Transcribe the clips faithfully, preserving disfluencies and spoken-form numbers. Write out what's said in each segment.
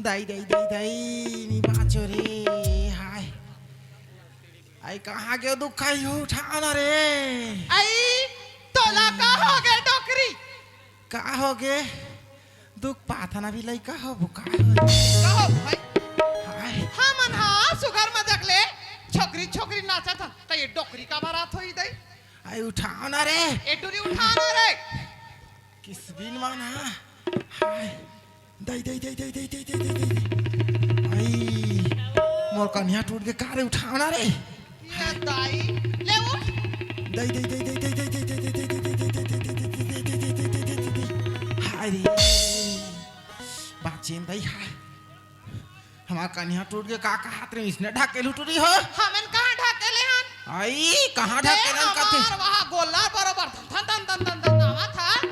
दई, दई, दई, दई, नी बाँचो रे, हाय। आई कहाँ गे दुख, आई उठाओ ना रे। आई, तोला का होगे डोकरी? का होगे? दुख पाथन अभी लइका हो, बुखार हो। कहो भाई। हाय। हमन हा सुघर मजाक ले छोकरी छोकरी नाचत हन, त ये डोकरी का बारात होई दई? आई उठाओ ना रे। ए टुरी उठाओ ना रे। किस बिन माना? हाय। दई, दई, दई, दई। आई, मोर कनिहा टूट गे का रे, उठाओ ना रे। ये दाई, ले उठ। दई, दई, दई, दई। हाय रे, बाँचेन दई, हाय। हमार कनिहा टूट गे, का, का हाथ रे, इसने ढकेलू टूरी हो? हमन कहाँ ढकेले हन? आई, कहाँ ते ढकेले हन कथे? हमार वहाँ गोल्ला बरोबर धन, धन, धन, धन, धन, धन आवत हस,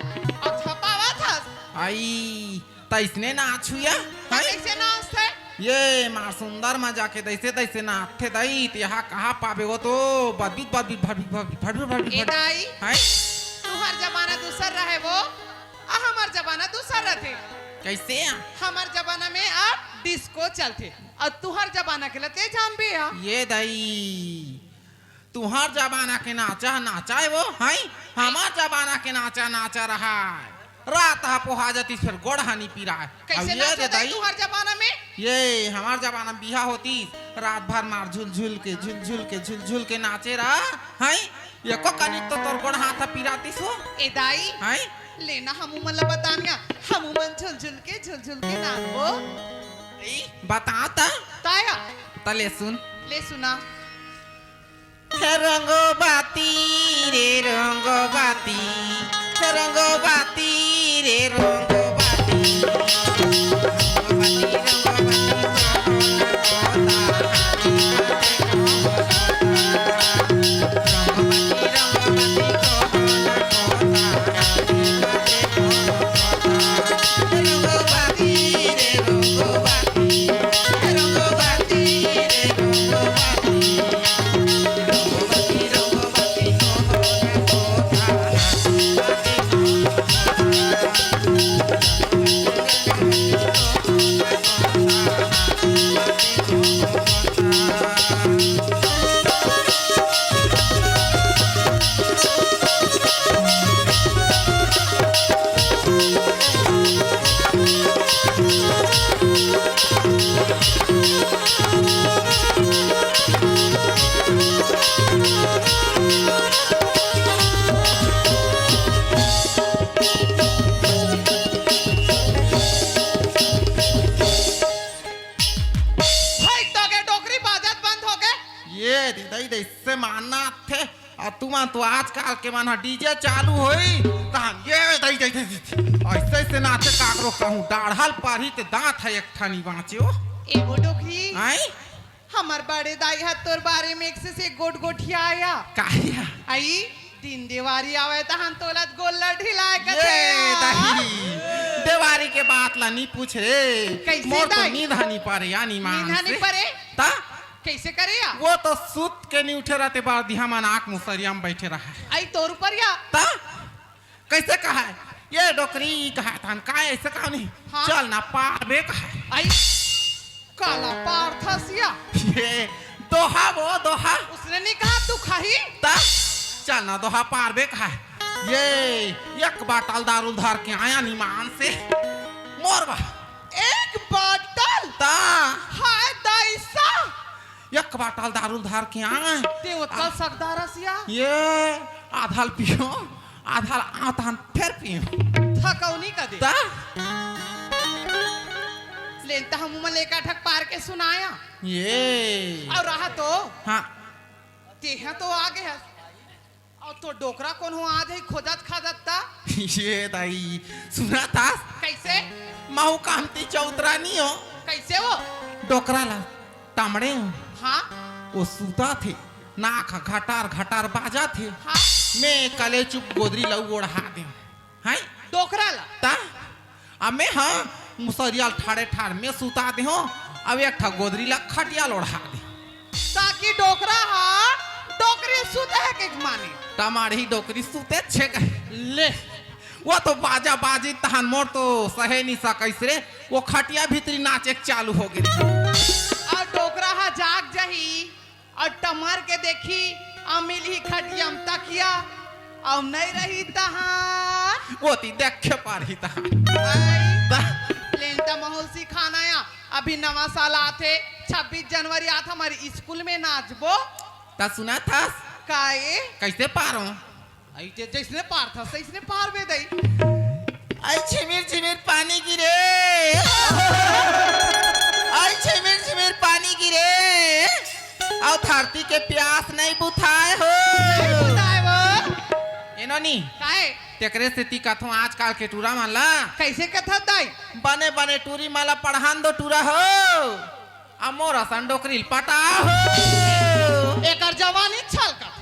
अउ झपावत हस। आई, त इसने नाच हुई या? त हैं? कइसे नाचथे? ये मार सुंदर मजा के दइसे, दइसे नाचथे दई, तेहा कहाँ पाबे वो तो बदबित, बदबित, भटबित, भटबित, भटबित, भटबित, ए भटबित। दाई, हैं? तुहर जमाना दूसर रहे वो, आ हमर जमाना दूसर रथे। कइसे? हमर जमाना में अब डिस्को चलथे, अउ तुहर जमाना के ल ते जानबे आ। ये दई, तुहर जमाना के नाचा, नाचा हे वो, हैं? हमर जमाना के नाचा, नाचा रहय। रात ह पोहा जतिस, फेर गोड़ ह नी पिराय। कइसे अब ये नाचा दे दई दई। तुहर जमाना में? ये हमर जमाना में बिहा होतिस, रात भर मार झुलझुल के, झुलझुल के, झुलझुल के नाचे रह, हैं? एको कनिक तो तोर गोड़ हाथ ह पिरातिस हो। ए दाई, हैं? ले ना हमू मन ल बतानिया, हमू मन झुलझुल के, झुलझुल के नाचबो। ए, बता त। ताया। त ले सुन। ले सुना। हे रंगो बाती रे रंगो बाती, हे रंगो बाती रे रंगो बाती। भाई, तो के डोकरी बाजत बंद हो गए। ये दे दई दे, इससे मानना थे। अउ तुमन तो आजकल के मन ह डीजे चालू होई, तहन ये दई, दई, दई, दई। अइसे, अइसे नाचे काकरो कहूँ, डाढ़ल परही ते दाँत ह एक ठा नी बाँचे ओ। ए वो डोकरी। आँय? हमर बड़े दाई ह तोर बारे में एक से, से गोठ गोठियाया। काहे? आई, दिन देवारी आवय तहन तोला गोल्लर ढिलाय ये कथे। दही, देवारी के बात ला नी पूछ रे। कइसे मोर तो दाई? नींद ह नी परे, या नी मान नींद ह नी से। परे? ता? कइसे करे या? वो तो सुत के नी उठे रहते, बार दिहा मन आँख मुसरिया में बइठे रहय। आई तोर ऊपर या? ता? कइसे कहय? ये डोकरी कहय तहन काय अइसे कहव नहीं? हाँ। चल ना पारबे कहय। आई काला पारथस या? ये दोहा वो दोहा। उसने नहीं कहा तू खाही? ता? चल ना दोहा पारबे कहय। ये एक बाटल दारू धर के आया नी मान से। मोर बा। एक बाटल? ता? हाय दाई सा। एक बाटल दारू धर के आए। ते ओतका सकदार हस या? ये आधा ल पियो, आधा ल आतन फेर पियो। थकौनी कर दे। ता? लेन त हमू मन ल एकाठक पार के सुनाया। ये। अउ रहा तो। हाँ। तेहा तो आ गे हस। अउ तो डोकरा कोन हो आज ही खोजत खाजत ता? ये दाई, सुनत हस? कइसे? महू कामती चौतरा नी हो। कइसे वो? डोकरा ला टमड़े हो। हाँ? वो सुतथे, नाक ह घटार घटार बाजथे। हाँ? मैं कले चुप गोदरी ला ओढ़ा देंव। हैं? डोकरा ला? ता? अब मैं, हाँ, मुसरिया ल ठाड़े ठाड़ में सुता देहूँ, अब एक ठा गोदरी ला खटिया ल ओढ़ा दे। ताकि डोकरा हा डोकरी सुते हे के माने। टमाड़ी डोकरी सुते छे कहे। ले। वो तो बाजा बाजी तहन मोर तो सहे निसा कैसे रे, वो खटिया भीतरी नाचे के चालू हो गई। अउ डोकरा ह जाग जही अउ टमर के देखी, अउ मिलही खटिया म तकिया, अउ नहीं रही तहार। वो ती देखे पारही तहार। आई, ता- लेंटा महौल सिखाना या। अभी नवा साल आथे, छब्बीस जनवरी आत, हमर स्कूल में नाचबो। ता सुना थस? काए? कैसे पारो? अइसे जइसने पारथस, तइसने पारबे दई। आई झिमिर झिमिर पानी गिरे, आई झिमिर झिमिर पानी गिरे, अउ धरती के प्यास नहीं बुझाए हो। नहीं बुझाए वो। ए नोनी, काए? तेकरे सेती कथों आजकल के टूरा मन ला। कैसे कथस दाई? बने बने टूरी मन ला पढ़ान दो टूरा हो। अ मोर असन डोकरी ल पटा हो। एकर जवानी छलकत।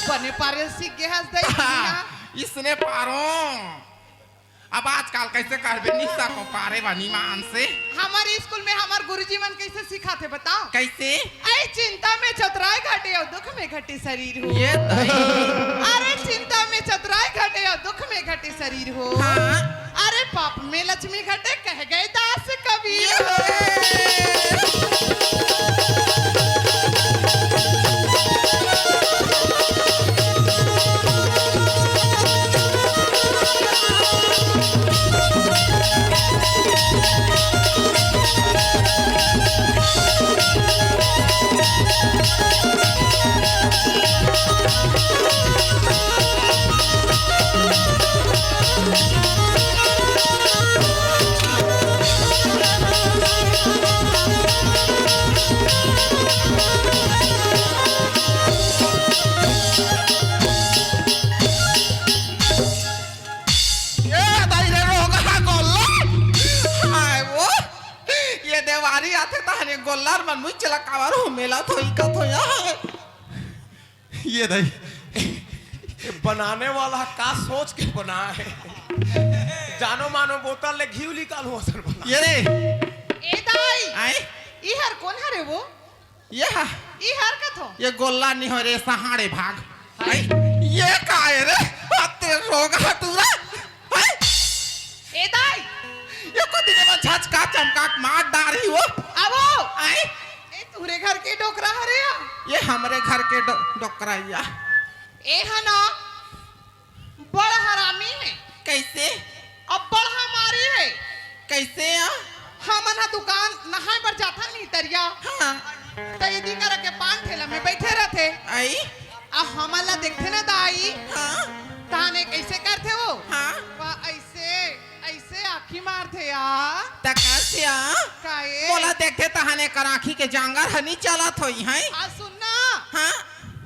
बने पारे सीख गे हस दई। इसने पारो। अब आजकल कैसे करबे निसा को पारे बनी मान से। हमर स्कूल में हमर गुरुजी मन कैसे सिखाथे बताओ? कैसे? अरे चिंता में चतुराई घटे अउ दुख में घटे शरीर हो। ये तई। अरे चिंता में चतुराई घटे अउ दुख में घटे शरीर हो। हाँ। अरे पाप में लक्ष्मी घटे कह गए दास कबीर हो। ए दाई रे रोगहा गोल्ला। हाय वो, ये देवारी आथे तहने गोल्लर मन मुई चला कावर हो मेला थोई का थोया। ये दाई, ये बनाने वाला का सोच के बनाए हे? जानो मानो बोतल ले घीव निकालू असन बना। ये रे। ए दाई। आए? ई हर कोन हरे वो? ये हा। ई हर कथो? ये गोल्ला नहीं हो रे, सहाड़े भाग। हाय। ये का है रे? अते रोगहा टूरा। हाय। ए दाई। ये को दिन में झचका चमका के मार डारी हो। आवो। आए? ए तुहरे घर के डोकरा हरे या? ये हमरे घर के डो-, डोकरा या। ए हा ना बड़ हरामी हे। कैसे? अब्बड़ हमारी हे। कैसे आ? हमन ह दुकान नहाए बर जाथन नी तरिया। हाँ। त एदी करा के पान ठेला में बैठे रथे। आई? आ हमन ला देखथे ना दाई। हाँ। ताने कैसे करथे वो? हाँ। वा ऐसे, ऐसे आँखी मारथे या। त कैसे आ? काए? मोला देखथे तहाने कर आँखी के जांगर ह नी चलत होई, हैं? आ सुन ना। हाँ।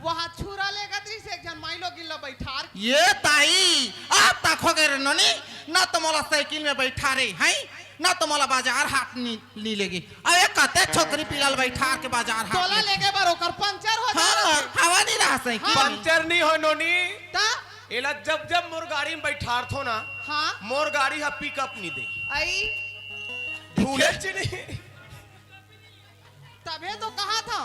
वहाँ छुरा लेगत रहिस एक झन माई लोगिन ला बैठार के। ये ताई, आप तक हो गए रे नोनी, ना तो मोला साइकिल में बैठारे, हैं? ना तो मोला बाजार हाट नी, नी लेगे। अबे कते छोकरी पीला ल बैठार के बाजार हाट तोला ले लेगे बर ओकर पंचर हो हाँ, जात हे। हवा नी रहा साइकिल हाँ। में। पंचर नी हो नोनी। ता? एला जब जब मोर गाड़ी में बैठारथो ना, हाँ। मोर गाड़ी हा पिकअप नी दे। आई। भूले चिनी। तभे तो कहा था,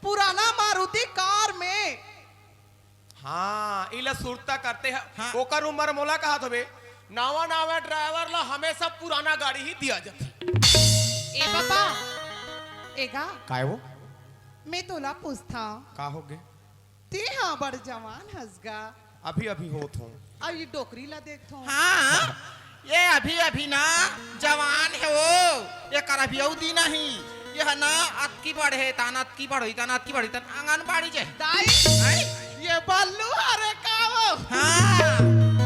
पुराना मारुति कार में। हाँ, इला सुरता करते हैं। हाँ। ओकर उम्र मोला कहा थोबे, नावा नावा ड्राइवर ला हमेशा पुराना गाड़ी ही दिया जाता। ए पापा, एगा। काय वो? मैं तोला पूछता। का हो गे? ते हाँ बड़ जवान हस गा। अभी अभी होत हूँ। अब ये डोकरी ला देखथो। हाँ, ये अभी अभी ना जवान हे वो, एकर अभी अउ दिन ही। ये ह ना अतकी बड़ हे, तन अतकी बड़ होई, तन अतकी बड़ होई, तन आंगनबाड़ी जाही। दाई, हैं? ये बल्लू हरे का वो? हाँ,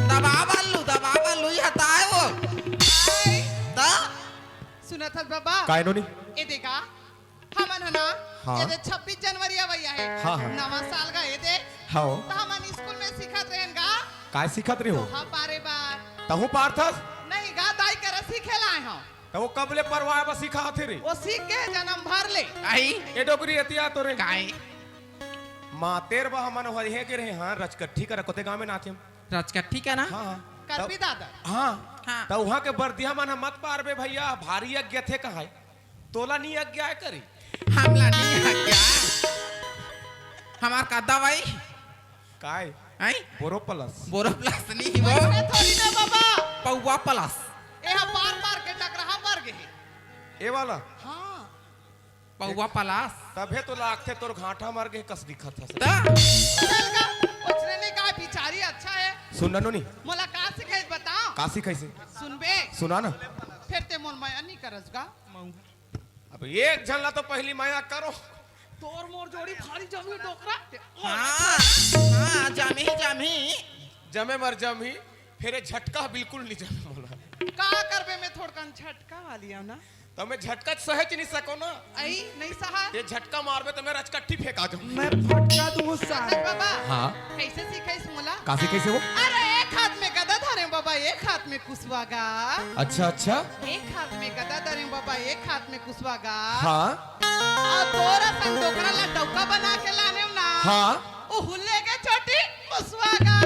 दबा बल्लू, दबा बल्लू, ये हताए वो। दाई। ता? सुनत हस बाबा? काय नोनी? ए देखा, हमन ह ना, हाँ। एदे छब्बीस जनवरी अवइया हे। हाँ, हाँ। नवा साल गा एदे। हाँ। त हमन स्कूल में सीखत रहेन गा। काय सीखत रहे हो? दोहा पारे बार। तहूँ पारथस? नहीं गा, दाई करा सीखे लाए हूँ। त वो कब ले परवाय बर सिखात हे रे? वो सीख के जनम भर ले। आई। ए डोकरी एती आ तो रे। काय? मातेर बा हमन होए हे के रहे, हाँ, रचकट्ठी करा कोते गाँव में नाचे। रचकट्ठी का ना? हाँ, हाँ। करपी दादा। हाँ। हाँ। त उहाँ के बरदिया मन ह मत पारबे भइया, भारी अज्ञा थे कहाय। तोला नी अज्ञा हे करी। हमला नी अज्ञा। हमार का दवाई? काय? हैं? बोरो प्लस। बोरो प्लस नहीं वो। वैसे थोड़ी ना बाबा। पौवा प्लस। ए हा बार बार के टकराहा मर गे हे। ए वाला? हाँ। पौवा प्लस। तभे तो लागथे तोर घाटा मर गे कस दिखत हस। त? चल का, उसने नहीं कहा बिचारी अच्छा है। सुन ना नोनी। मोला का सिखाइस बता? का सिखाइस? सुनबे? सुना ना। फिर ते मोर मया नहीं करस गा। अब एक झन ला तो पहली मया करो। तोर मोर जोड़ी भारी जमी डोकरा। हाँ, हाँ, जमी, जमी। जमे मर जमी, फेर ए झटका बिल्कुल नहीं जमे मोला। का करबे, मैं थोड़कन झटका वाली हूँ ना। त मैं झटका सहच नहीं सको ना। आई, नहीं सहा। ये झटका मारबे त मैं रचकट्ठी फेंका जाऊँ। मैं फटका दूँ सार। रतन बाबा, हाँ। कैसे सिखाइस मोला? कासी कैसे वो? अरे, एक हाथ में गदा धरे बाबा, एक हाथ में कुसवा गा। अच्छा, अच्छा। एक हाथ में गदा धरे बाबा, एक हाथ में कुसवा गा। हाँ। अउ तोर असन डोकरा ला डौका बना के लाने ना। हाँ। ओ हुल्ले के चोटी मुसवा गा।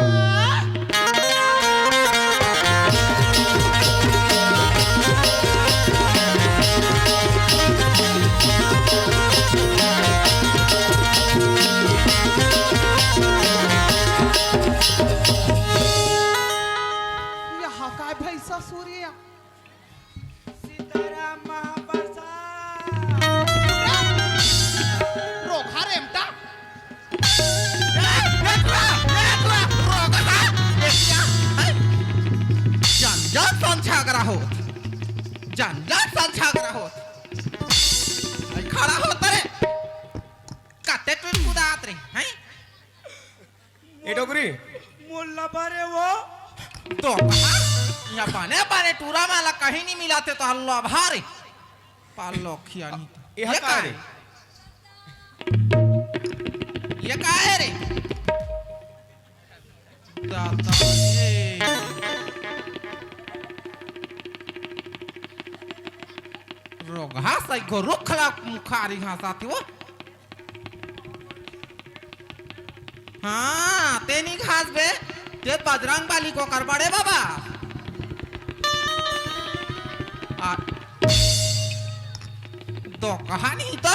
यहाँ काय भैंसा सूर्य? सीताराम महाप्रसाद। रोगहा रेमटा। ए, ए, तोरा, ए, तोरा, रोगहा, ए, क्या? हैं? जन, जन संझा करा हो। जन, जन संझा करा हो। ए, खड़ा हो तरे। कते टूट कुदात रे, हैं? ए डोकरी। मोर लबर हे वो। तो कहा, यहाँ बने बने टूरा माला कहीं नहीं मिला थे तो हल्लो भारी। पालो खिया नहीं तो। ये ये का का रे? है? ये का है रे? दादा रे। रोगहा सही गो रुख ला मुखारी घासा थी वो। हाँ, ते नी घास बे, ते बजरंग बली के ओकर बड़े बाबा। आ, दो कहानी तो।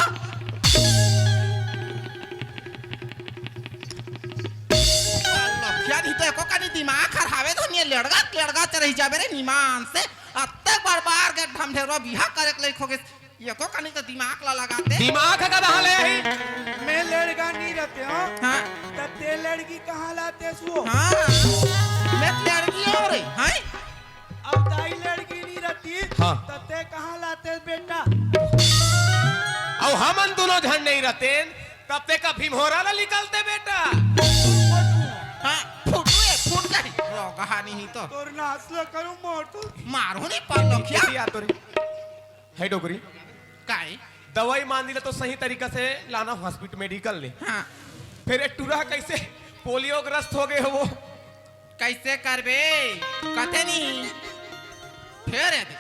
लखिया नहीं तो एको कनी दिमाग हर हावे तो नहीं लड़गा, लड़गा चरही जाबे रे निमान से। अत्ते बार बार के ढमढेरवा बिहा करे के लइक हो गे। एको कनी तो दिमाग ला लगा दे। दिमाग ह गधा ले ही। मैं लड़का नहीं रहते हो। हाँ। तब ते लड़की कहाँ लाते सो? हाँ। मैं लड़की हो रे, हैं? अब दाई लड़की नहीं रहती। हाँ। तब ते कहाँ लाते बेटा? अब हमन दोनों झन नहीं रहते, तब ते का भीमहोरा ला निकलते बेटा। हाँ, फुटू ए, फुट जाही। रो कहानी ही तो। तोर नास ला करूँ मोर तो। मारो नहीं पालो क्या? या तोरी। है डोकरी। काय? दवाई मान दिला तो सही तरीका से लाना हॉस्पिटल मेडिकल ले। हाँ। फिर एक टूरा कैसे पोलियो ग्रस्त हो गए हो वो? कैसे करबे? कथे नहीं। फिर है दे।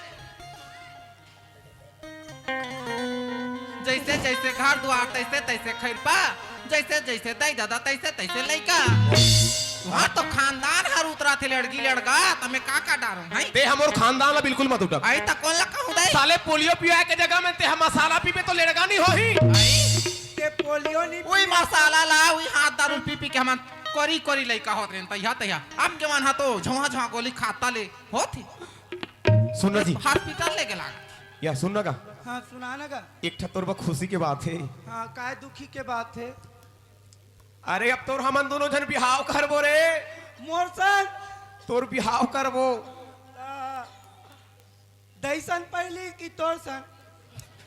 जैसे जैसे घर दुआर तैसे तैसे खैरपा। जैसे जैसे दाई दादा तैसे तैसे लइका। वहाँ तो खानदान हर उतरा थे लड़की लड़का, त मैं का का डारूं, हैं? ते हमर खानदान ला बिल्कुल मत उठा। आई त कोन ला कहूं दे? साले पोलियो पिया के जगह में ते हम मसाला पीबे तो लड़का नहीं होही। आई? ते पोलियो नहीं वही पिया। मसाला ला, वही हाथ दारू पी पी के हमन कोरी कोरी लइका होत रहन, तैया तैया। अब के मन हा तो झोंहा झोंहा गोली खाता ले होत ही। सुन ना जी। हॉस्पिटल ले गेला। या सुन ना का? हाँ, सुना ना का? एक ठा तोर बा खुशी के बात है। हाँ, काय दुखी के बात है? अरे, अब तोर हमन दोनों झन बिहाव करबो रे। मोर सन। तोर बिहाव करबो। आ, दइसन पहली की तोर सन?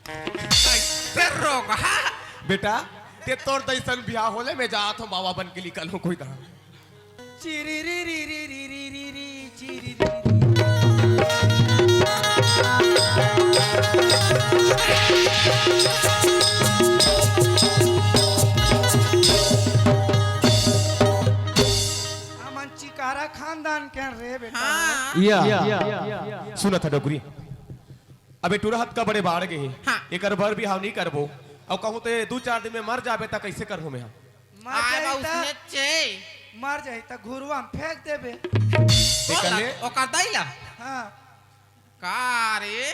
कैसे रोग, हाँ? बेटा, ते तोर दइसन बिहाव होले, मैं जात हूँ, बाबा बन के निकल हूँ कोई तरह। चिरी री री री री री री री, चिरी री री। हमन चिकारा खानदान के रे बेटा। हाँ। या। सुना था डोकरी। अबे टूरा हतका बड़े बाढ़ गे हे। हाँ। एकर बर बिहाव नहीं करबो। अउ कहूँ ते दू चार दिन में मर जाबे त कइसे करहूँ मैं? मर आय जाही बा त, उसने चे। मर जाही त घुरुवा में फेंक देबे। ते ओकर कले? ओकर दाई ला? हाँ। का रे?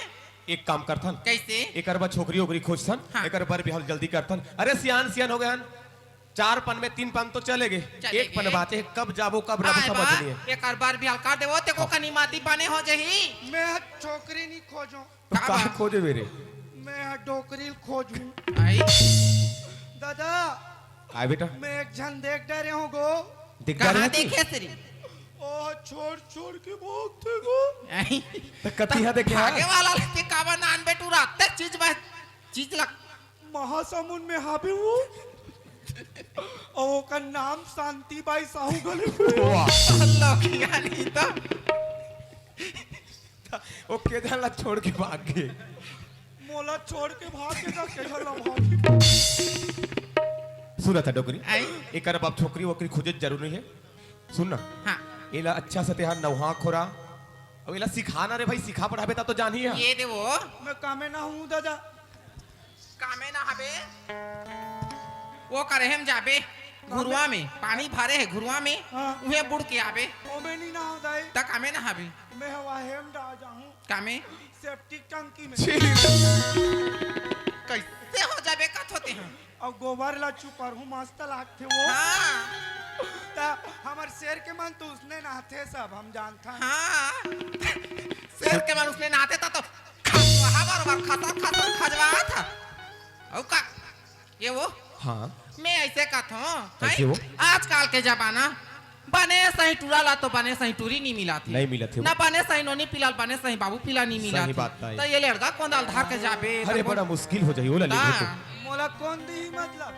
एक काम करथन। कइसे? एकर बर छोकरी ओकरी खोजथन। हाँ। एकर बर बिहाव जल्दी करथन। अरे सियान सियान हो गए हन। चार पन में तीन पन तो चले गे। चले एक पन गे। बाचे हे, कब जाबो, कब रबो, आय समझ बा, नहीं है। एकर बर बिहाव कर देबो, ते को हाँ। कनी माती बने हो जही। मैं छोकरी नहीं खोजो। तो का का बा? खोजे मेरे? मैं डोकरी खोजूं। आई। दादा, काय बेटा? मैं एक झन देख डरे हूँ गो। दिख कहाँ रहा थी? देखे सिरी? ओ, छोड़, छोड़ के भागथे गो। आई। त कतिहा देखे हा? भागे वाला लेके काबर नान बेटू रात तक चीज बस, चीज लग। महासमुंद में हाबे वो। अउ ओकर नाम शांति बाई साहू घलो। वाह। लौकिया नहीं तो। ओ के झन ला छोड़ के भाग गे। मोला छोड़ के भाग के जा, के झन ला भाग। सुनत हा डोकरी। आई। एकर अब छोकरी वोकरी खोजे जरूरी हे। सुन ना। हाँ। एला अच्छा से तेहार नउहा खोरा। अउ एला सिखा ना रे भाई, सिखा पढ़ाबे ता तो जानही हा। ये दे वो। मैं कामे ना हूँ दादा। कामे ना हबे। वो करे हम जाबे। कामे? घुरुवा में। पानी भरे हे घुरुवा में। हाँ। उहे बुड़ के आबे। ओमे नहीं ना हो दाई। त कामे ना हबे। मैं हवा हेम डा जाहूँ। कामे? सेप्टिक टंकी में। छी। कइसे हो जाबे कथो ते हम? अउ गोबर ला चुपरहूँ मस्त लागथे वो। हाँ। त हमर शेर के मन तो उसने नहाथे सब, हम जानथन। हाँ। शेर के मन उसने नहाथे त तो खसवा बरोबर खतर खतर खजवात ह। अउ का? ये वो? हाँ। मैं अइसे कथों, कइसे हैं? वो? आजकल के जमाना बने सही टूरा ला तो बने सही टूरी नहीं मिलत हे। नहीं मिलत हे ना वो। बने सही नोनी पीला, बने सही बाबू पीला नहीं मिलत हे। सही बात ताई। त ये लड़का कोन दाल धार के जाबे, अरे त कोन बड़ा मुश्किल हो जाही, ओला लेबे हाँ। तो। मोला कोन दिही मतलब?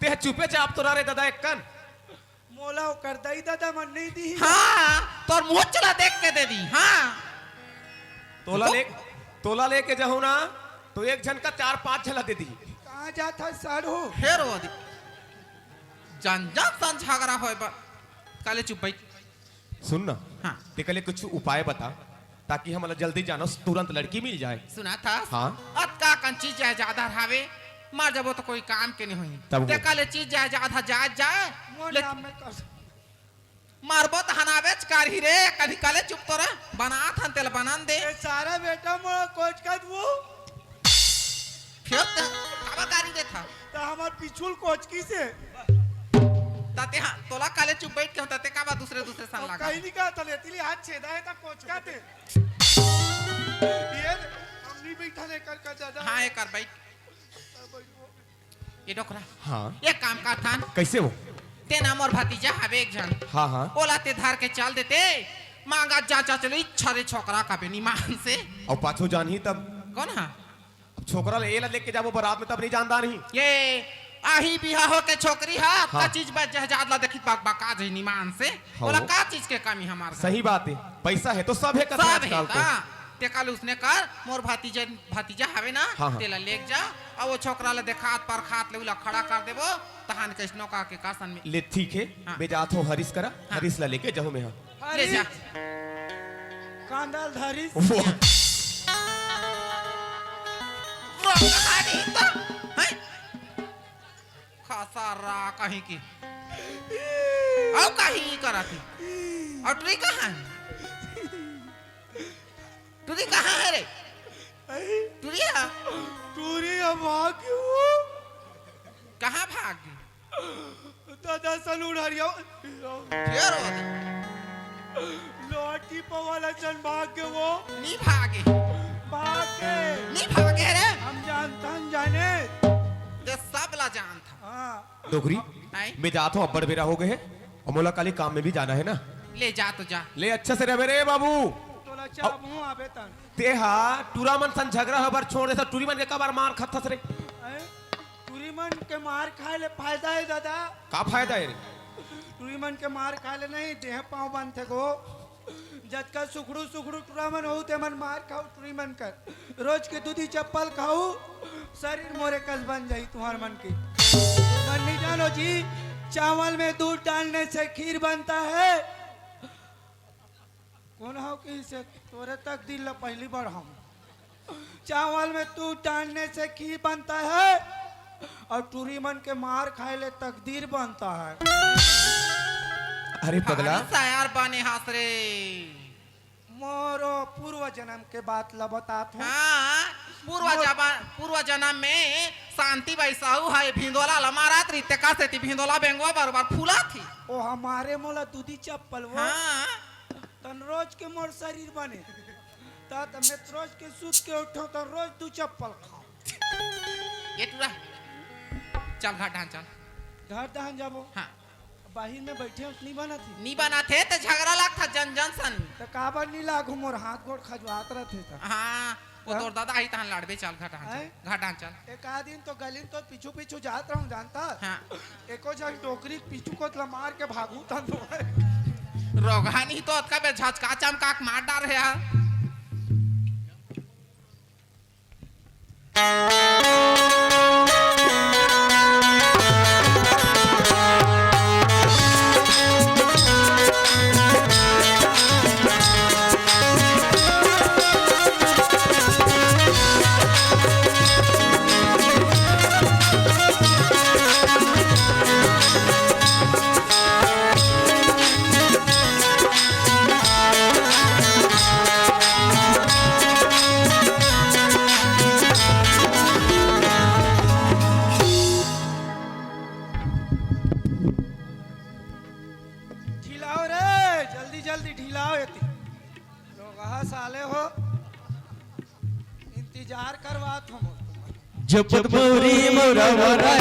ते चुपे चाप तो रह रे दादा एक कन। मोला ओकर दाई दादा मन नहीं दिही। हाँ, तोर मुँह चला देख के दे दी, हाँ। तोला तो? ले, तोला लेके जाहूँ ना, तो एक झन का चार पाँच झन ला दे दी। कहाँ जात हस साढ़ू? फेर वो दे। जन जन सन झगड़ा होय बा। काले चुप बैठ। सुन ना, हाँ। तेकर ले कुछ उपाय बता, ताकि हमला जल्दी जानो, तुरंत लड़की मिल जाए। सुना था? हाँ। अतका कन चीज जायदाद हर हावे, मर जबो तो कोई काम के नहीं होही। तब वो तेकर ले चीज जायदाद हर जाए जाए, मोर ले नाम में कर। मरबो त हनावेच कारही रे, कभी काले चुप तो रह, बनात हन तेला बनन दे। ए सारा बेटा मोर कोच का वो। फेर ते काबर गारी देथा? त हमर पिछुल कोचकी से। ताते हाँ, तोला काले चुप बैठ के होता ते का बा दूसरे दूसरे सन और लगा। कहीं नहीं कहा था, लेती ले हाथ छेदा है ता कोचका ते। ये हम नहीं बैठा ले कर कर दादा। हाँ, ये कर बैठ। ये डोकरा। हाँ। ये काम करथन। कैसे वो? ते ना मोर भतीजा हवे एक झन। हाँ, हाँ। ओला ते धर के चल देते। मांगा जा, जा चलो, इच्छा रे छोकरा का बेनी मान से। अउ पाछू जानही तब। कोन हा? अब छोकरा ले, एला लेके जाबो बारात में तब नहीं जानदा नहीं। ये आही बिहा हो के छोकरी हा, हाँ। का चीज बा जहजाद ला देखी बक बका जही निमान से। हाँ। ओला का चीज के कमी हमार घर? सही बात है, पैसा है तो सब है कथे सब है आजकल तो। का? ते काले उसने कर, मोर भतीजा, भतीजा हवे ना, हाँ, हाँ। तेला लेके जा, अउ वो छोकरा ला देखात परखात ले उला खड़ा कर देबो, तहान कइसनो का के कासन में। ले ठीक है, हाँ। मैं जात हूँ हरीश करा, हाँ। हरीश ला लेके जाहूँ मैं, हाँ। ले जा। हरीश। कांदा ल धरिस। वो। वो कहानी तो, हैं? खसरा कहीं की। अउ कहीं करत ही। अउ टुरी कहाँ है? टुरी कहाँ है रे? अरे, टुरी है? टुरी अब भाग गई वो। कहाँ भाग गई? दादा सलून हरिया। फेर हो गई। लोटी पवाला चन भाग गए वो। नहीं भागे। भाग गए। नहीं भागे रे। हम जानता, हम जाने। ते सब ला जानता। हाँ। डोकरी, आए? मैं जात हूँ, अब्बड़ बेरा हो गए है, अउ मोला काली काम में भी जाना है ना। ले जा तो जा। ले अच्छा से रहे रे बाबू। तोला चाप हूँ आबे तन। ते हा टूरा मन सन झगड़ा होबर छोड़ दे, सब टूरी मन के काबर मार खाथस रे? आए? टूरी मन के मार खाए ले फायदा है दादा। का फायदा है रे? टूरी मन के मार खाए ले नहीं, देह पाँव बनथे गो। जतका सुखड़ू सुखड़ू टूरा मन हो, ते मन मार खाओ टूरी मन कर। रोज के दूधी चप्पल खाओ, शरीर मोरे कस बन जाही तुम्हार मन के। मन नहीं जानो जी, चावल में दूध डालने से खीर बनता है। कोन हो कि से तोरे तक दिल ला पहली बार हम। चावल में दूध डालने से घी बनता है और टूरी मन के मार खाए ले तकदीर बनता है। अरे पगला। भारी सयार बने हस रे। मोरो पूर्व जन्म के बात ल बतात हूँ। हाँ, पूर्व मोर- जबा-, पूर्व जन्म में शांति बाई साहू है भिंदोला ल मारत रही, तेकर सेती भिंदोला बेंगवा बरोबर फूला थी। ओ हमारे मोला दूधी चप्पल वो। हाँ। तन रोज के मोर शरीर बने। ता त मैं रोज के सूत के उठो त रोज दू चप्पल खाओ। ये टूरा, चल घर डाहन चल। घर डाहन जाबो। हाँ। बाहिर में बैठे हो, नहीं बना थी। नहीं बना थे त झगड़ा लाग था जन जन सन। त काबर नहीं लागू, मोर हाथ गोड़ खजवात रहते त। हाँ, वो हाँ? तोर दादा ही तहन लड़बे, चल घर डाहन हैं? चल। घर डाहन चल। एक आध दिन तो गली में तो पीछू पीछू जात रहूं, जानता? हाँ। एको झन डोकरी के पीछू कोत ला मार के भागू तन तो। रोगहा नहीं तो अतका बे झचका चमका के मार डार है यार। ढिलाओ रे, जल्दी जल्दी ढिलाओ एती। लोगहा साले हो, इंतजार करवात हो मोर तुम्हार। जब मोरी मोरा मोरा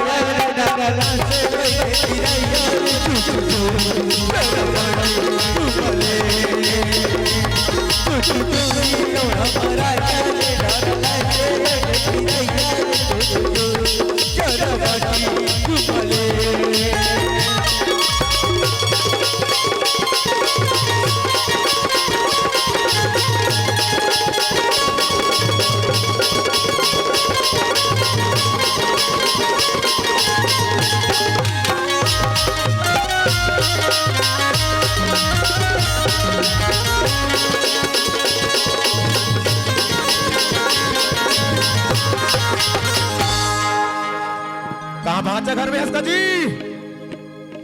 कहाँ भांचा घर में हस का जी?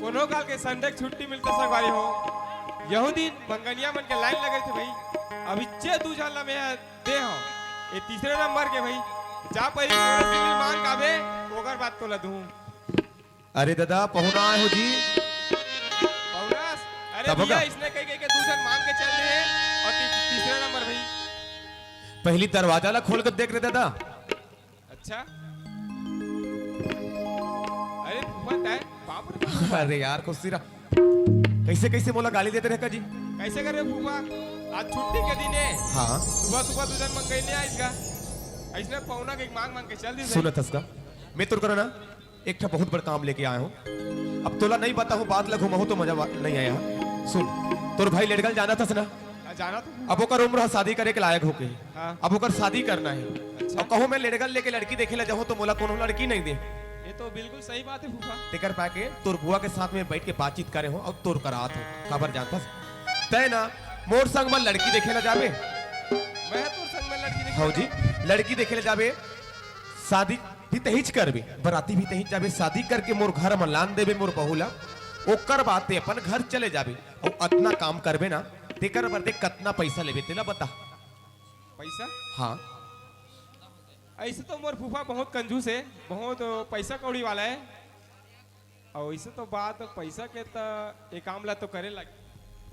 कोनो काल के संडे के छुट्टी मिलते संगवारी हो। यहू दिन मंगनिया मन के लाइन लगे थे भाई। अब इच्चे दू झन ला मैं दे हो। ये तीसरे नंबर के भाई। जा परी कोनो सिविल मांग काबे, ओकर बाद तोला दूं। अरे दादा, पहुना आए हो जी। पहुना, अरे तब भैया, का? इसने कही, कही के दू झन मांग के चल दे और ती-, तीसरे नंबर भाई। पहली दरवाजा ला खोल के देख रे दादा। अच्छा। अरे फूफा, तै बाप रे। अरे यार, खुशी रहा। कैसे, कैसे मोला गाली देते रहे का जी? कैसे करे फूफा? आज छुट्टी के दिन है। हाँ। सुबह, सुबह दू झन मंगई नहीं आइस का? ऐसने पहुना के मांग, मांग के चल दी। सुनत हस का? मैं तोर करा ना, एक ठा बहुत बड़ काम लेके आया हूँ। अब तोला नहीं बताहूँ, बात ला घुमाहूँ तो मजा वा-, नहीं आया। सुन, तोर भाई लेड़गल जानत हस ना? हाँ, जानत हूँ। अब ओकर उम्र ह शादी करे के लायक होके। हाँ। अब ओकर शादी करना है। अच्छा। अब कहूँ मैं लेड़गल लेके लड़की देखे ला जाहूँ तो मोला कोनो लड़की नहीं दे। ये तो बिल्कुल सही बात है फूफा। तेकर पाके तोर बुआ के साथ में बैठ के बातचीत करे हो, अब तोर करा आत हो। काबर जानथस? तै ना मोर संग म लड़की देखे ला जाबे। मैं तोर संग में लड़की देखे हाँ जी, ला जाऊँ। लड़की देखे ला जाबे। शादी भी तहीच करबे, बराती भी तहीच जाबे, शादी करके मोर घर म लान देबे मोर बहू ला, ओकर बाद ते अपन घर चले जाबे। अउ अतना काम करबे ना, तेकर बर ते कतना पैसा लेबे, तेला बता। पैसा? हाँ। ऐसे तो मोर फूफा बहुत कंजूस है, बहुत पैसा कौड़ी वाला है। अउ ऐसे तो बात पैसा के, त ए काम ला तो करे लागे।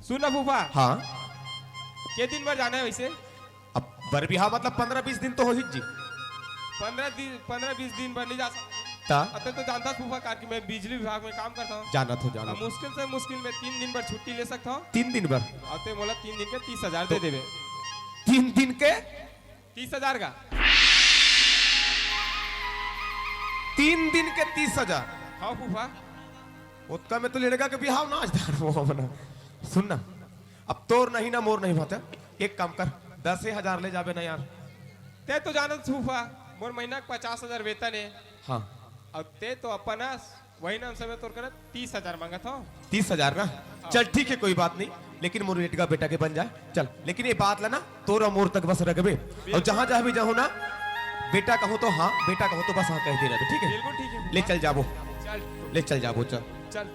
सुन ना फूफा। हाँ। के दिन बर जाना है वैसे? अब बर बिहाव मतलब पंद्रह बीस दिन तो होही जी। पंद्रह दिन, पंद्रह बीस दिन बर नहीं जा सकता। ता? अब तक तो जानता फूफा, कार कि मैं बिजली विभाग में काम करता हूँ। जानत हो, जानत अब हो। मुश्किल से मुश्किल में तीन दिन बर छुट्टी ले सकता हूँ। तीन दिन बर? अब ते मोला तीन दिन के तीस हजार दे तो देबे। तीन दिन के? तीस हजार का। तीन दिन के तीस हजार? हाँ फूफा। ओतका में तो लड़का के बिहाव ना आज धान वो अपना। सुन ना, अब तोर नहीं ना मोर नहीं भाता, एक काम कर, दसे हजार ले जाबे ना यार। ते तो जानत फूफा, मोर महीना के पचास हजार वेतन है। हाँ। अब ते तो अपन अस, वही नाम से मैं तोर करा तीस हजार मांगत हूँ। तीस हजार ना? हाँ। चल ठीक है, कोई बात नहीं। लेकिन मोर बेटका बेटा के बन जाए। चल, लेकिन ये बात ला ना तोर अउ मोर तक बस रखबे। अउ जहाँ जहाँ भी जाहूँ ना, बेटा कहूँ तो हाँ, बेटा कहूँ तो बस हाँ कह दे रहे, ठीक है? बिल्कुल ठीक है। ले चल जाबो। चल। ले चल जाबो, चल। चल।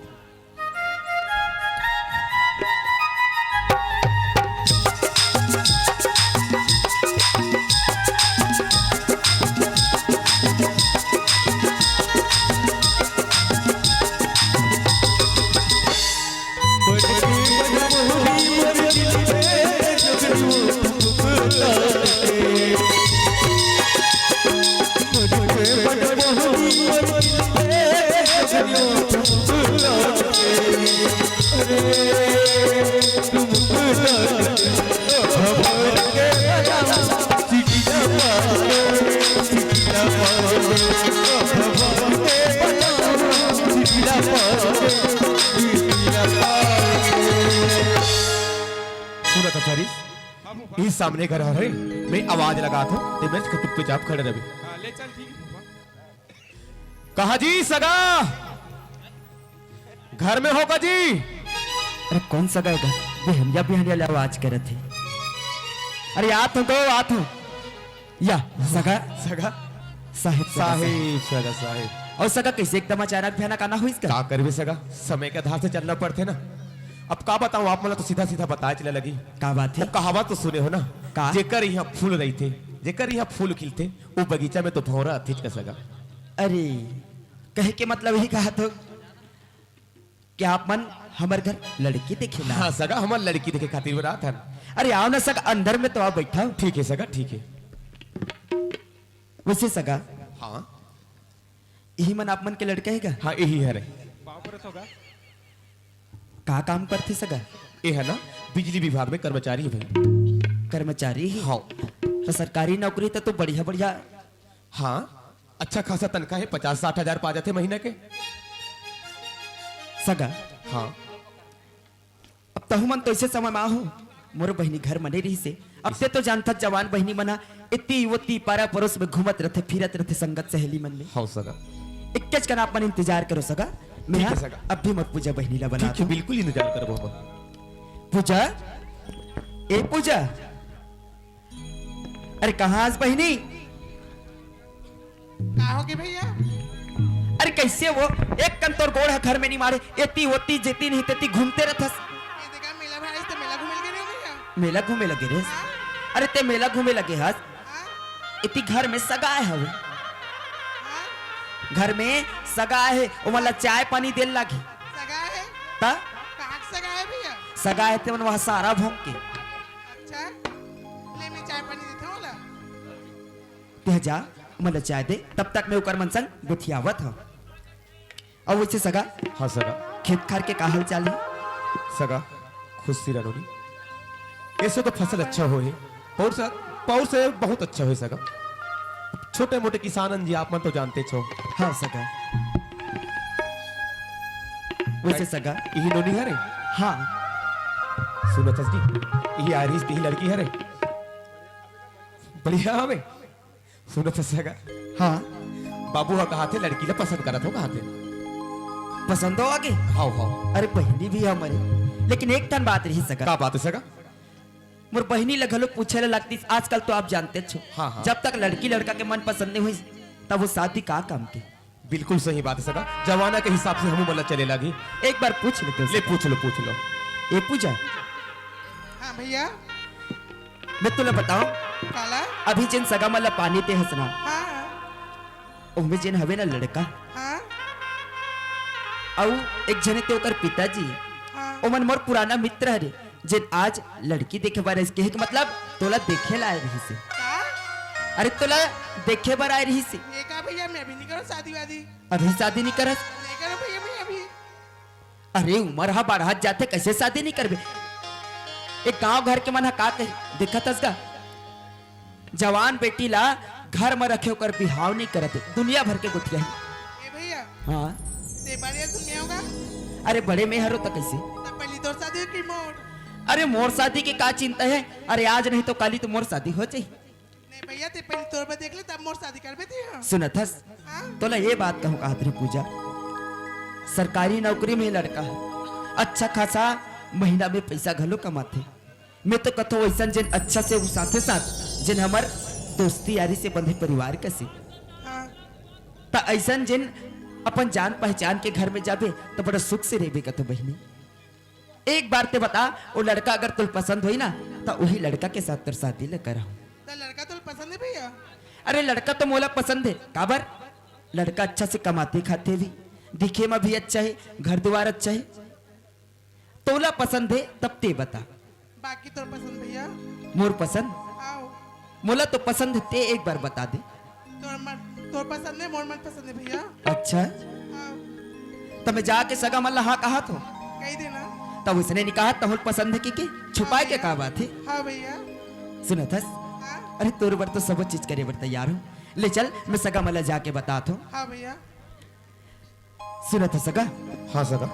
सुनत हस रे, हाँ फूफा। ई सामने घर हरे, मैं आवाज लगात हूँ, ते मेर चुपचाप खड़े रहे। हाँ, ले चल, ठीक है फूफा। कहा जी सगा, घर में हो का जी? अरे कौन सगा हे गा? बिहनिया बिहनिया ले आवाज करत हे। अरे आत हूँ गो, आत हूँ। या सगा। सगा? साहेब, सगा, साहेब। साहेब, सगा, साहेब। अउ सगा, कइसे एकदम अचानक भयानक आना होइस का? का करबे सगा, समय के आधार से चलना पड़थे ना। अब का बताऊं, आप मन ला तो सीधा सीधा बताए चले लगी। का बात हे? वो कहावत तो सुने हो ना, का? जेकर इहाँ फूल रहिथे, जेकर इहाँ फूल खिलथे, वो बगीचा में तो भौंरा आथेच का सगा। अरे, कहे के मतलब यही कहा तो कि आप मन हमर घर लड़की देखे ला। हाँ सगा, हमर लड़की देखे खातिर बरात हन। अरे आओ ना सगा, अंदर में तो आओ, बैठा हो। ठीक है सगा, ठीक है। वैसे सगा, हाँ। यही मन आप मन के लड़का हे गा? हाँ, यही हरे। का काम करथे सगा? ये है ना, बिजली विभाग में कर्मचारी है भाई। कर्मचारी ही? हाँ। तो सरकारी नौकरी तो, तो बढ़िया बढ़िया। हाँ, अच्छा खासा तनखा है, पचास साठ हजार पा जाथे महीना के। सगा। हाँ। अब तहु मन तो ऐसे समय मा हो, मोर बहिनी घर मने रहिसे। अब ते तो जानथस जवान बहिनी मन ह एती ओती पारा परोस में घूमत रथे, फिरत रथे संगत सहेली मन में। हव सगा। इक्केच कन आप मन इंतजार करो सगा, मैं ठीक है हा सगा। अब भी मोर पूजा बहिनी ला ठीक है, बलात हूँ। बिल्कुल इंतजार करबो हम। पूजा, ए पूजा, अरे कहाँ हस बहिनी? का होगे भैया? अरे कैसे वो? एक कन तोर गोड़ ह घर में नहीं मारे, एती ओती जेती नहीं तेती घूमते रहथस। ये देखा, मेला भराइस त मेला घूमे लगे रहे भैया। मेला घूमे लगे रे? हाँ। अरे ते मेला घूमे लगे हस? हाँ। एती घर में सगा हे हवे। हाँ। घर में सगा हे, ओमन ला चाय पानी देल लागी। सगा हे? त? कहाँ के सगा हे भैया? सगा हे ते मन वहाँ सारा भोंग के। अच्छा, ले मैं चाय पानी देता हूँ ला। तें जा, ओमन ला चाय दे, तब तक मैं ओकर मन संग गोठियावत हव। अउ वैसे सगा, हाँ सगा। खेत खार के का हाल चाल हे? सगा, खुशी रह नोनी। ऐसे तो फसल अच्छा होय हे, पौर से, पौर से बहुत अच्छा होय सगा। छोटे मोटे किसान हन जी, आप मन तो जानतेच हो। हाँ सगा। वैसे सगा। इही नोनी हरे? हाँ। सुनत हस जी, इही आरिस, इही लड़की हरे। बढ़िया हवे। सुनत हस सगा? हाँ। बाबू ह कहाथे लड़की ला पसंद करत हो कहाथे। पसंद हो आगे? हाव, हाव। अरे बहिनी भी हे हमरे, लेकिन एक ठन बात रही सगा। का बात हे सगा? मोर बहिनी ला घलो पूछे ला लगतिस, आजकल तो आप जानतेच हो। हाँ, हाँ। जब तक लड़की लड़का के मन पसंद नहीं होइस, तब वो शादी का काम के? बिल्कुल सही बात हे सगा, जमाना के हिसाब से हमू मन ला चले लागी। एक बार पूछ लेते हो ले सगा। पूछ लो, पूछ लो। ए पूजा, हाँ भैया। मैं तोला बताओं, काला? अभी जेन सगा मन ला पानी दे हस ना, हाँ। ओमे जेन हवे ना लड़का, हाँ। अउ एक झने ते ओकर पिताजी, हाँ। ओमन मोर पुराना मित्र हरे, जेन आज लड़की देखे बर आइस, कहे के मतलब तोला देखे ला आए रहिसे। का? अरे तोला देखे बर आए रहिसे। ये का भैया, मैं अभी नहीं करूँ शादी वादी। अभी शादी नहीं करस? नहीं करूँ भैया, मैं अभी। अरे उमर ह बढ़त जाथे, कैसे शादी नहीं करबे? एक गांव घर के मन ह का कही, देखत हस गा, जवान बेटी ला घर म रखे ओकर बिहाव नहीं करत हे, दुनिया भर के गोठियाही। ए भैया, हाँ। ते बड़े दुनिया होगा। अरे बड़े मैं हरो त कैसे? तब पहली तोर शादी हो कि मोर? अरे मोर शादी के का चिंता हे? अरे आज नहीं तो काली तो मोर शादी हो जाही। नहीं भैया, ते पहले तोर बर देख ले, तब मोर शादी करबे ते, हाँ। सुनत हस? हाँ। तोला ये बात कहूँ कहत रहे पूजा, सरकारी नौकरी में लड़का हे, अच्छा खासा महीना में पैसा घलो कमाथे। मैं तो कथों अइसन जेन अच्छा से, उ साथे साथ जेन हमर दोस्ती यारी से बंधे परिवार कसे। हाँ। त अइसन जेन अपन जान पहचान के घर में जाबे त बड़ा सुख से रहिबे कथों बहिनी। एक बार ते बता, वो लड़का अगर तुल पसंद होई ना, त उही लड़का के साथ तोर शादी ल करहूं। त लड़का तुल पसंद हे भैया? अरे, लड़का तो मोला पसंद हे। काबर? लड़का अच्छा से कमाथे खाथे भी, दिखे म भी अच्छा हे, घर दुवार अच्छा हे। तोला पसंद हे तब ते बता। बाकी तोर पसंद भैया? मोर पसंद? आओ। मोला तो पसंद हे, ते एक बार बता दे। तोर मन, तोर पसंद हे, मोर मन पसंद हे भैया। अच्छा? आओ। त मैं जाके सगा मन ला हाँ कहात हों? कहि देना। तब उसने नइ कहा तहुल पसंद हे कि, कि छुपाए के का बात हे? हाँ भैया। सुनत हस? हाँ। अरे, तोर बर तो सबो चीज करे बर तैयार हों। ले चल, मैं सगा मन ला जाके बतात हों। हाँ भैया। सुनत हस सगा? हाँ सगा।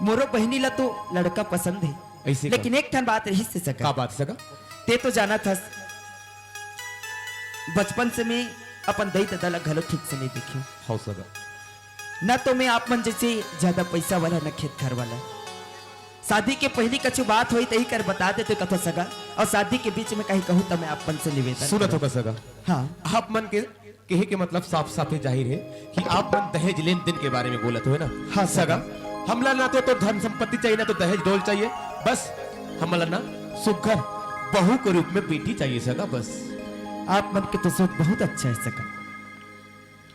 मोरो बहिनी ला तो लड़का पसंद हे, अइसे का? लेकिन एक ठन बात रहिस हे सगा। का बात सगा? ते तो जानत हस, बचपन से मैं अपन दई ददा ला घलो ठीक से नइ देखे हों। हव सगा। न तो मैं आप मन जइसे ज्यादा पइसा वाला, न खेत खार वाला। शादी के पहिली कछु बात होई तही कर बता देते कथों सगा, अउ शादी के बीच में कहीं कहूं त मैं आप मन से निवेदन सुनत करहूं। हों का सगा? हाँ। आप मन के कहे के मतलब साफ साफ हे जाहिर हे कि आप मन दहेज लेन देन के बारे में बोलत होय ना। हाँ, सगा। सगा, हमला ना तो, तो धन संपत्ति चाहिए, ना तो दहेज डोल चाहिए, बस हमला ना सुघर बहू के रूप में बेटी चाहिए सगा, बस। आप मन के तो सोच बहुत अच्छा हे सगा।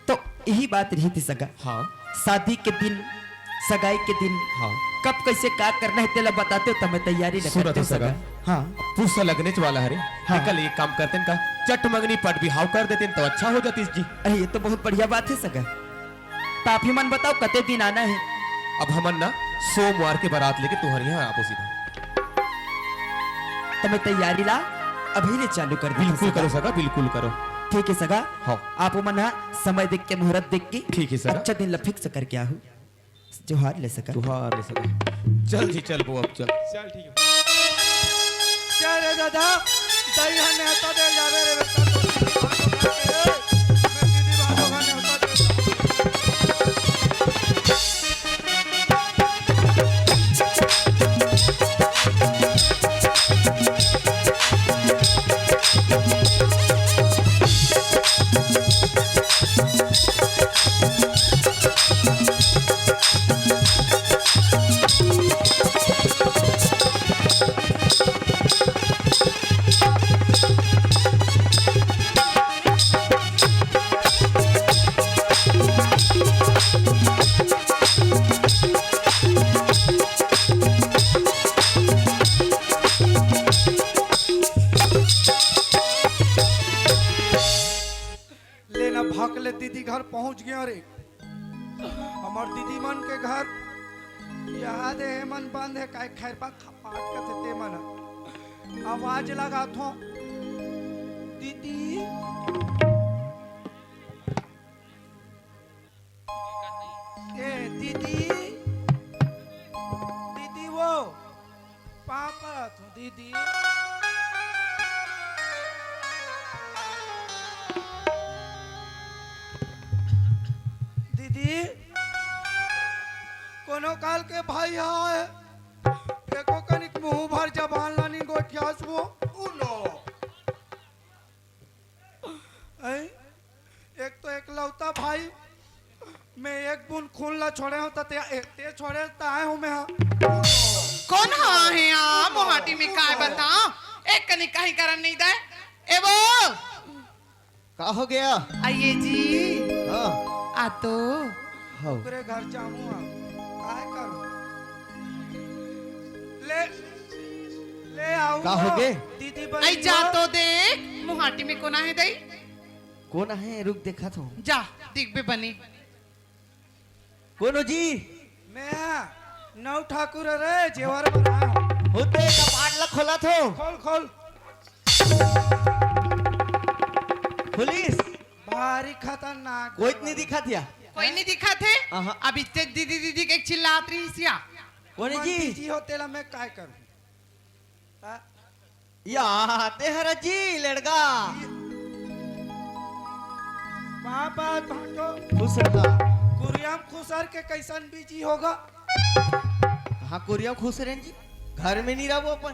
तो यही बात रहिथे सगा। हाँ। शादी के दिन, सगाई के दिन, हाँ। कब कइसे का करना हे तेला बताते हों त मैं तैयारी ल सुनत हों सगा। हाँ। पूसा लगनेच वाला हरे। हाँ। कल एक काम करतेन का, चट मंगनी पट बिहाव कर देतेन त अच्छा हो जातिस जी। अरे, ये तो बहुत बढ़िया बात हे सगा। त आप ही मन बताओ, कते दिन आना हे? अब हमन ना सोमवार के बारात लेके तुंहर इहां आबो सीधा। त मैं तैयारी ला अभी ले चालू कर देथों बिल्कुल सगा। करो सगा, बिल्कुल करो। ठीक हे सगा। हाँ। आप मन ह समय देख के, मुहूर्त देख के ठीक हे सगा। अच्छा दिन ला फिक्स करके आहू। जोहार ले सगा। जोहार ले सगा। चल जी, चल वो अब चल। चल ठीक हे। चल रे दादा, दई हा नेवता दे जाबे रे बेटा, तो दीदी भागो घर के, मैं दीदी भागो घर नेवता दे जाऊं। लेना भक ले दीदी घर पहुंच गेंव रे। हमर दीदी मन के घर यहाँ दे हे मन बंद हे, काय खैरपा खपाट कथे ते मन। आवाज लगाथों, दीदी। ए दीदी, दीदी वो, पाँव परत हों दीदी। दीदी, कोनो काल के भाई आय, एको कनिक मुंह भर जबान ला नी गोठियास वो। उनो। ऐ, एक तो एकलौता भाई, मैं एक बूंद खून ला छोड़े हों, त ते, ए, ते छोड़े त आए हों मैं हा। कोन हा हे आ, मोहाटी में काय बता, एक कनी कहीं करन नइ दे। ए वो! का हो गया? आइए जी। हाँ। आ तो। हाँ। ओकरे घर जाऊँ आ, काय करूँ? ले, ले आऊँ का हो गे? दीदी बनी आई जा तो देख, मोहाटी में कोन आहे दई? कोन आहे? रुक, देखत हों। जा, देखबे बने। कोनो जी? मैं नौ ठाकुर रे, जेवर बनाए हों। होते कपाट ला खोलत हों। खोल, खोल। खोलिस? भारी खतरनाक कोई जेवर। नहीं दिखत या? कोई नहीं दिखत हे? अहाँ। अभी ते दीदी, दीदी के चिल्लात रहिस या। कोने मन जी? बिजी हो, तेला मैं काय करूँ? आ? या, ते हरा जी, लड़का। बाबा भाटो। खुश रहा। कुरियम खुसर के कैसन बिजी होगा? हाँ, कोरिया खुश रहेन जी, घर में नहीं रहबो अपन।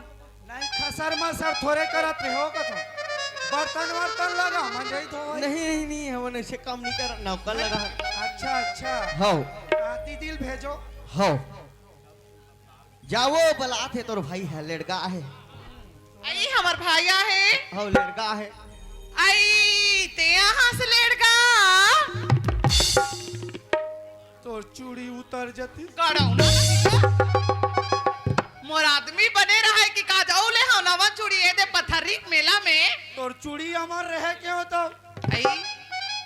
नहीं, खसर मसर थोरे करत रहे हो कथो। बर्तन वर्तन लगा, मंजई धोवई। नहीं, नहीं, नहीं, हमन ऐसे काम नहीं करत, नौकर लगा है। अच्छा, अच्छा। हौ। हाँ, दीदी ल भेजो। हौ। जावो, बलात हे तोर भाई हे, लेड़गा हे। आई, हमर भाई आहे। हौ, लेड़गा हे। आई, ते यहाँ से लेड़गा। तोर चूड़ी उतर जतिस। गड़ौना नहीं का? मोर आदमी बने रहे कि का जाऊ ले हौ नवा चूड़ी ए दे पथरी के मेला में। तोर चूड़ी अमर रहे के हो तो? आई,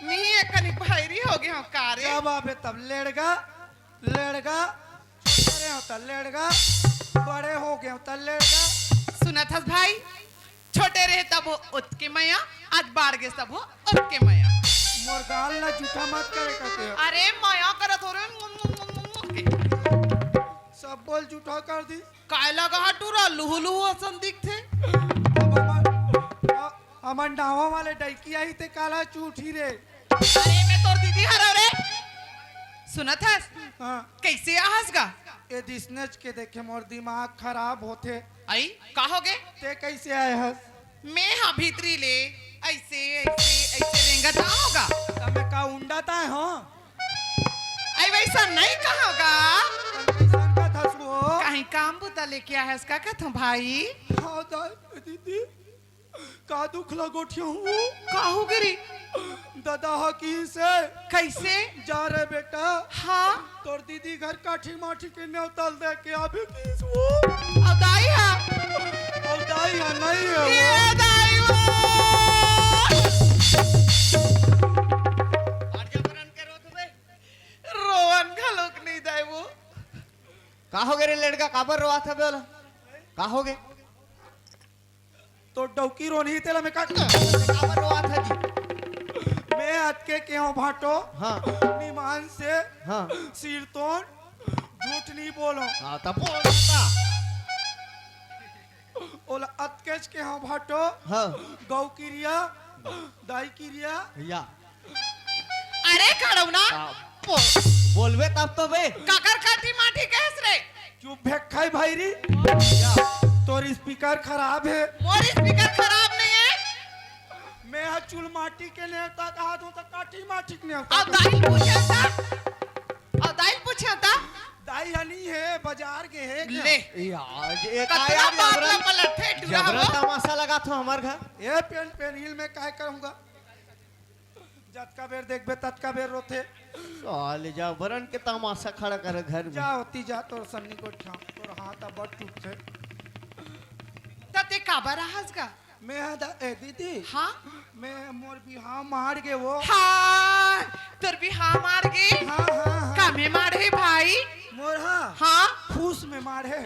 मी एक कनिक भैरी हो गे हौ का रे? जब आबे तब लेड़गा, लेड़गा, छोटे रहे हो त लेड़गा, बड़े हो गे हो त लेड़गा। सुनत हस भाई, छोटे रहे तब वो ओतके मया, आज बाढ़ गे सब वो ओतके मया। मोर गाल ला जूठा मत करे कथे। अरे मया करत हो रे, मुन, मुन, मुन, मुन, मुन के। सब बोल जूठा कर दी। काय लगा हा टूरा, लुहु लुहु असन दिखथे। अब हमर, अ-, हमर नावा वाले डैकी आई ते काला चूठी रे। अरे मैं तोर दीदी हरव रे। सुनत हस? हाँ। कैसे आहस गा? ए दिसनेच के देखे मोर दिमाग खराब होथे। आई, का हो गे? ते कैसे आए हस? मैं हा भीतरी ले ऐसे, ऐसे, ऐसे रेंगत आहों गा। त मैं का उंडत आए हों? आई वैसा नहीं कहों गा। त कैसन कथस वो? कहीं काम बुता लेके आए हस का कथों भाई? हाँ दाई दीदी। का दुख ला गोठिया हूँ? का हो गे रे? ददा हा किहिसे। कैसे? जा रे बेटा। हाँ। तोर दीदी घर काठी माठी के नेवता ल दे के आबे किहिस वो। अउ दाई हा? अउ दाई हा नहीं हे ये वो। दाई वो। रोवन घलोक नहीं दाई वो। का हो गे रे लेड़गा, काबर रोवाथे बे ओला? का हो गे? तो डौकी रोनही तेला मैं काट काबर रोवाथे जी? मैं अतके के हूँ भाटो। हाँ। निमान से हाँ। सिरतोन झूठ नहीं बोलो। हाँ, तब बोल सकता। ओला अतकेच के हूँ भाटो। हाँ। गौ किरिया, दाई किरिया। या। अरे खड़ौना। आ, बो-, बोलबे तब तो बे। काकर काठी माठी कहेस रे? चुप भेक्खई भैरी। या। तोर स्पीकर खराब हे। मोर स्पीकर खराब नहीं हे। मैं हा चुल माटी के नेवता कहा दूं तो काठी माठी के नेवता। अब दाई ल पूछे था। अब दाई ल पूछे था। दाई हा नहीं हे, बाजार गे हे। ले। यार, ये कतना यार, बात जबरन, ला पलट थे, टूरा जबरन हो। तमाशा लगाथो हमर घर। ए पेन, पेन हिल में काय करूंगा? जतका बेर देखबे, ततका बेर रोथे। साले जबरन के तमाशा खड़ा करे घर में। जा ओती जा, तोर सन्नी गोठिया, तोर हाथ अब्बड़ टूटथे। त ते काबर आहस गा? मैं हा दा-, ए दीदी। हाँ? मैं, मोर बिहाव माड़ गे वो। हाँ, तोर बिहाव माड़ गे? हाँ, हाँ, हाँ। कामे माड़े भाई? मोर हा? हाँ। फूस में माड़े।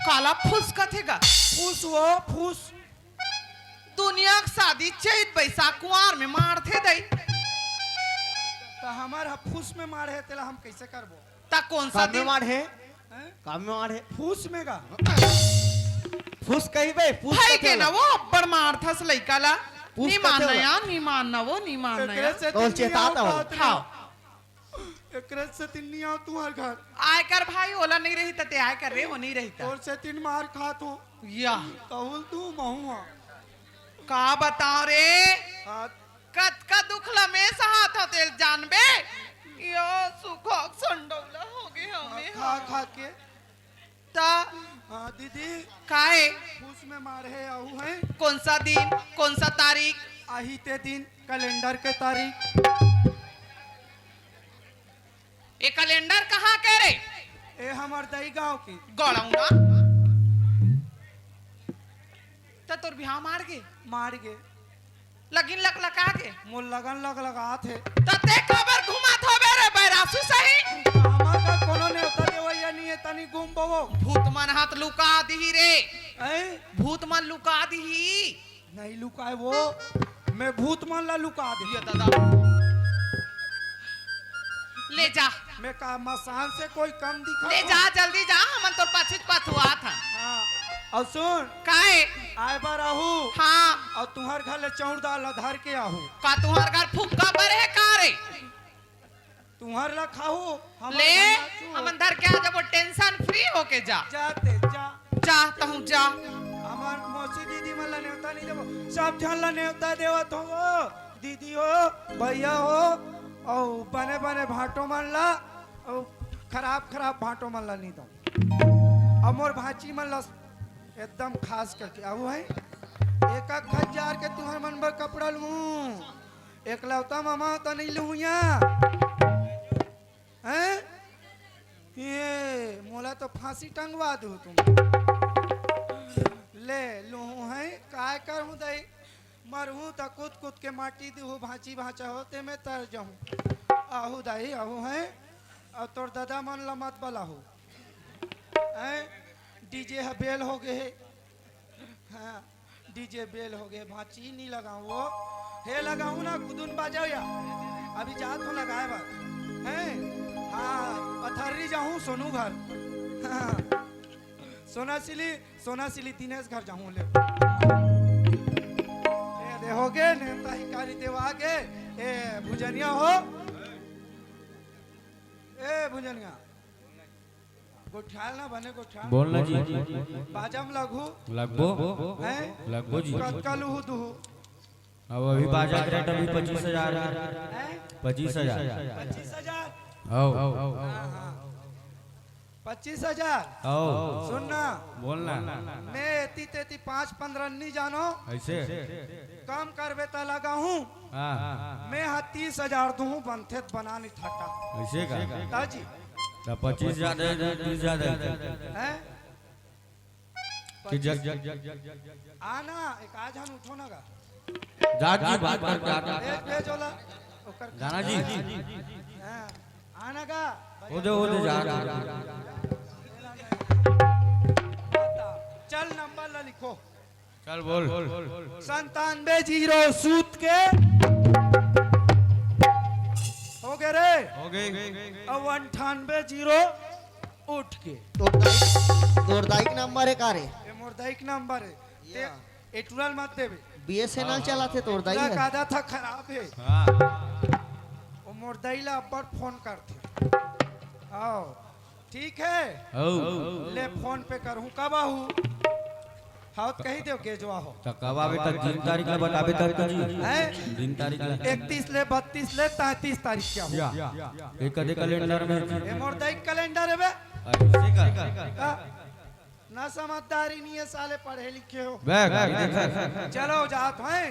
काला फूस कथे गा? फूस वो, फूस। दुनिया के शादी चैत बैसाख कुंवार में माड़थे दई। त हमर ह फूस में माड़े हे, तेला हम कैसे करबो? त कौन सा कामे दिन? माड़े? हैं? कामे माड़े? फूस में का? फूस कहिबे, फूस भाई कथे के ना ओला। वो अब्बड़ माड़थस लइका ला। फूस नी कथे मानना ओला। यार, नी मानना वो, नी मानना एकरे यार। से तो तिन्नी चेतात आओ हो। कात रे। हाँ। एकरे से तिन्नी आओ तुम्हार घर। आय कर भाई, ओला नहीं रही त ते आय कर रे, वो नहीं रही त। तोर से तीन मार खात हो। या। तहुल तू महुआ। का बताओ रे? हाँ। कतका दुख ल में सहात हंव तेल जानबे? यो सुखोक संडौला हो गे हमें खा, हाँ। खा के। त हाँ, दीदी। काहे? फूस में मारे हे, आहू है। कौन सा दिन? कौन सा तारीख? आही ते दिन, कैलेंडर के तारीख। ए कैलेंडर कहाँ के रे? ए हमर दई गांव के। गड़ौना। त तोर बिहाव मार गे? मार गे। लगिन लकलका गे? मोर लगन लकलकात हे। त ते काबर घुमात होबे रे बैरासू सही? हमर घर कोनो नेवता देवैया नहीं हे, तनी गुम बवो। भूत मन हाथ लुका दिही रे। हैं? भूत मन लुका दिही। नहीं लुकाए वो, मैं भूत मन ला लुका दे। ये दादा। ले जा। मैं का मसान से कोई कम दिखा ले हूँ? जा, जल्दी जा, हमन तोर पाछू पाछू आत हन। हाँ, अउ सुन। काहे? आए बर आहू। हाँ। अउ तुहर घर ले चौर दाल ला धर के आहू। का तुहर घर फुग्गा बर हे का रे? तुंहर ला खाहू, हमर ले, घर ला छू। हमन धर के आ जाबो, tension free होके जा। जा ते, जा। जा, तहूँ जा। हमर मौसी दीदी मन ला नेवता नहीं देबो, सब झन ला नेवता देवत हो, दीदी हो, भैया हो, अउ बने बने भांटो मन ला, अउ खराब खराब भांटो मन ला नहीं दो। अउ मोर भांची मन ला एकदम खास करके, अउ है, एक एक हजार के तुंहर मन बर कपड़ा लूं, एकलौता ममा तो नहीं लूं या। हैं? ये मोला तो फांसी टंगवा दू तुम। ले लूहूं हैं, काय करहूं दाई? मरहूं त कूद कूद के माटी दूहू, भांची भांचा होते में तर जाहूं। आहू दाई, आहू हैं, अउ तोर दादा मन ला मत बलाहू। हैं? डीजे ह बेल हो गए हे। हाँ, डीजे बेल हो गए, भांची नी लगाऊं वो। हे लगाऊं ना, कुदुन बाजाओ या। अभी जात हो लगाए बर। हैं? हाँ, अथर्री जाहूं सोनू घर। हाँ। सोना सिली, सोना सिली दिनेश घर जाहूं ले। ए, दे हो गए, नेवता हिकारी देवा गे। ए, भुजनिया हो। ए, भुजनिया। गोठाल ना बने गोठाल। बोल ना जी। बाजा म लगहू। लगबो। हैं? लगबो जी। कतका लुहू दुहू? अब अभी बाजा के रेट अभी पच्चीस हजार है। हैं? पच्चीस हजार। पच्चीस हजार? आओ। हाँ, हाँ। पच्चीस हजार? आओ। सुन ना। बोल ना। मैं एती तेती पाँच पंद्रह नहीं जानो। ऐसे? कम करबे त लगाहूं। हाँ। मैं हा तीस हजार दूहूं, बनथे त बना नहीं ठाटा। ऐसे का? ताजी। त पच्चीस ज्यादा है, तीस ज्यादा है। हैं? कि जग- आना, एक आध झन उठो ना गा। जा जी, बात कर, जा, जा। भेज, भेज ओला। ओकर जाना जी। हाँ, आना गा। हो दे, हो दे, जा, जा। चल, नंबर ला लिखो। चल बोल। संतानवे जीरो सूत के हो गए रे। हो गए। अब अंठानवे जीरो उठ के। तोर दाई, तोर दाई के नंबर है का रे? ये मोर दाई के नंबर है। ते या। एटुरल मत देवे। बीएसएनएल चलाथे तोर दाई एटुरा ह। का आदत ह खराब है। हाँ। वो मोर दाई ला अब्बड़ फोन करथे। आओ। ठीक है। हौ। ले फोन पे करहूँ, कब आहू? हाँ, त कही देव के जो आहो। त कब आबे, त दिन तारीख ला बताबे तब तो जी। हैं? दिन तारीख ला। इकतीस ले, बत्तीस ले, तैंतीस तारीख के आहू। या। ये कदे कैलेंडर में? ये मोर दाई कैलेंडर है बे। अरे, इसी का? का? ना समझदारी नहीं है साले, पढ़े लिखे हो। बे, गाड़ी देखा। चलो, जात हैं।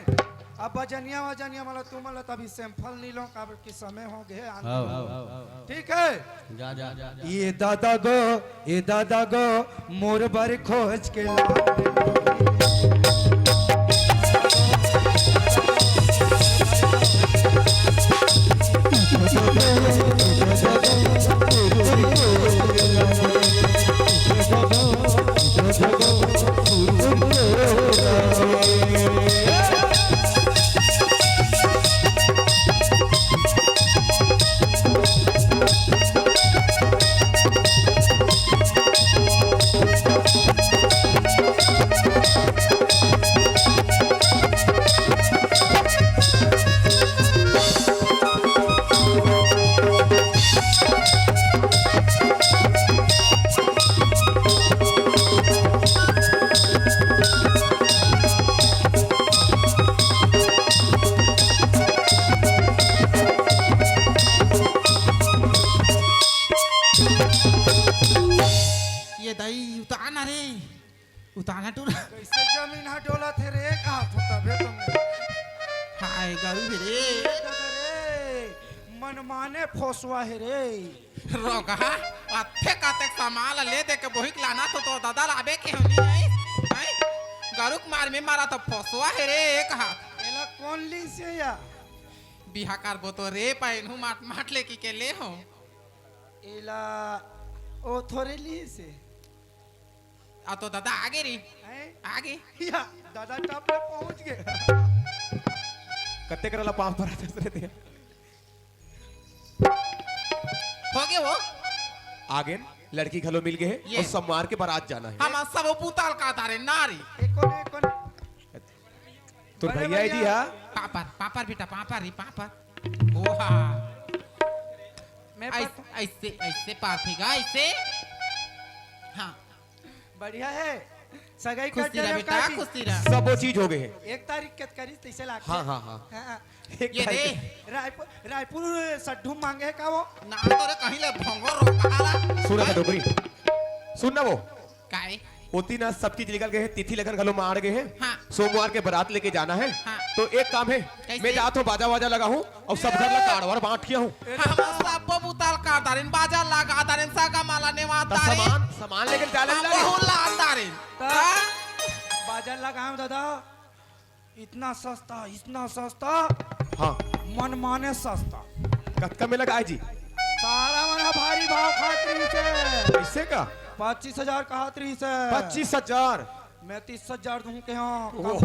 अब बजनिया वजनिया मला तुम मला तभी सैंपल नहीं लो, काबर कि समय हो गए, आंदो। हाँ। ठीक है? जा, जा, जा, जा। ये दादा गो, ये दादा गो, मोर बर खोज के ला। ये दाई, उतार ना रे, उतार ना टूरा। कैसे जमीन हा डोलत हे रे, एक हाथ होता बे तुमने। हाय गरु हे रे। दादा रे, मनमाने फोसवा हे रे। रोगहा, अत्थे काते सामान ले दे के बोहिक लाना तो, तो दादा लाबे के होनी है। हैं? गरुक मार में मारा तो फोसवा हे रे, एक हाथ। एला कौन ली से या? बिहा करबो तो रे पाइन हूँ, माट माट लेके के ले हो। एला ओ थोरे ली से। आ तो दादा आगे रे। हैं? आगे। या, दादा टप पे पहुंच गए। कत्ते करला पाँव पर आते रे ते। हो गए वो। आगे न, लड़की घलो मिल गए है ये। और सम्मार के बारात जाना है। हम सब वो पुताल का तारे नारी। एको ने, एको ने। तोर बड़े भैया भैया। जी हा? पापर, पापर बेटा, पापर रे, पापर। ओहा। मैं ऐस-, पता ऐसे, ऐसे पारथी गा, ऐसे। हाँ। बढ़िया है। सगाई कर खुशी रह डरे बेटा, का जी? खुशी रह। सबो चीज हो गए है। एक तारीख के करीस तैसे लागथे। हाँ, हाँ, हाँ। हाँ, हाँ। एक ये तारीख दे। के। रायपुर, रायपुर सड्ढू मांगे का वो? ना तो रे कहीं ले भंगो रोकाला। सुन ना डोकरी। सुन ना वो। काय? ओती ना सब चीज निकल गए हैं, तिथि लगन घलो मार गए हैं। हाँ। सोमवार के बारात लेके जाना है। हाँ। तो एक काम है, कैसे? मैं जात हूँ, बाजा वाजा लगा हूँ और सब घर ला कार्ड वार्ड बांट किया हूँ। हम सबो बुता ल कर दारेन, बाजा लगा दारेन, सगा माला नेवात त दारेन। सामान, सामान लेके जा ले हम ला। बहुत ला दारेन। त हाँ? बाजा लगाओ दादा। इतना सस्ता, इतना सस्ता। हाँ। मनमाने सस्ता। कतका में लगाए जी? सारा मन ह भारी भाव खात रहिस हे। कैसे का? पच्चीस हजार कहत रहिस हे। पच्चीस हजार? मैं तीस हजार दूं के हूँ। ओह।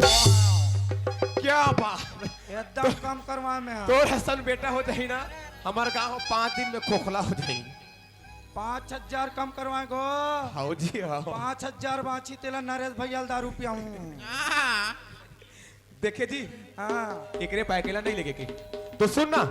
क्या बात। एकदम कम करवाए में। तोर असन बेटा हो जाही ना, हमर गांव पाँच दिन में खोखला हो जाही। पाँच हजार कम करवाए गो। How ji, how. पाँच हजार बांची तेला नरेश भैया ल दारू पियाऊं। हाँ। देखे जी, हाँ। एकरे पाए अकेला नहीं लेके के। तो सुन ना,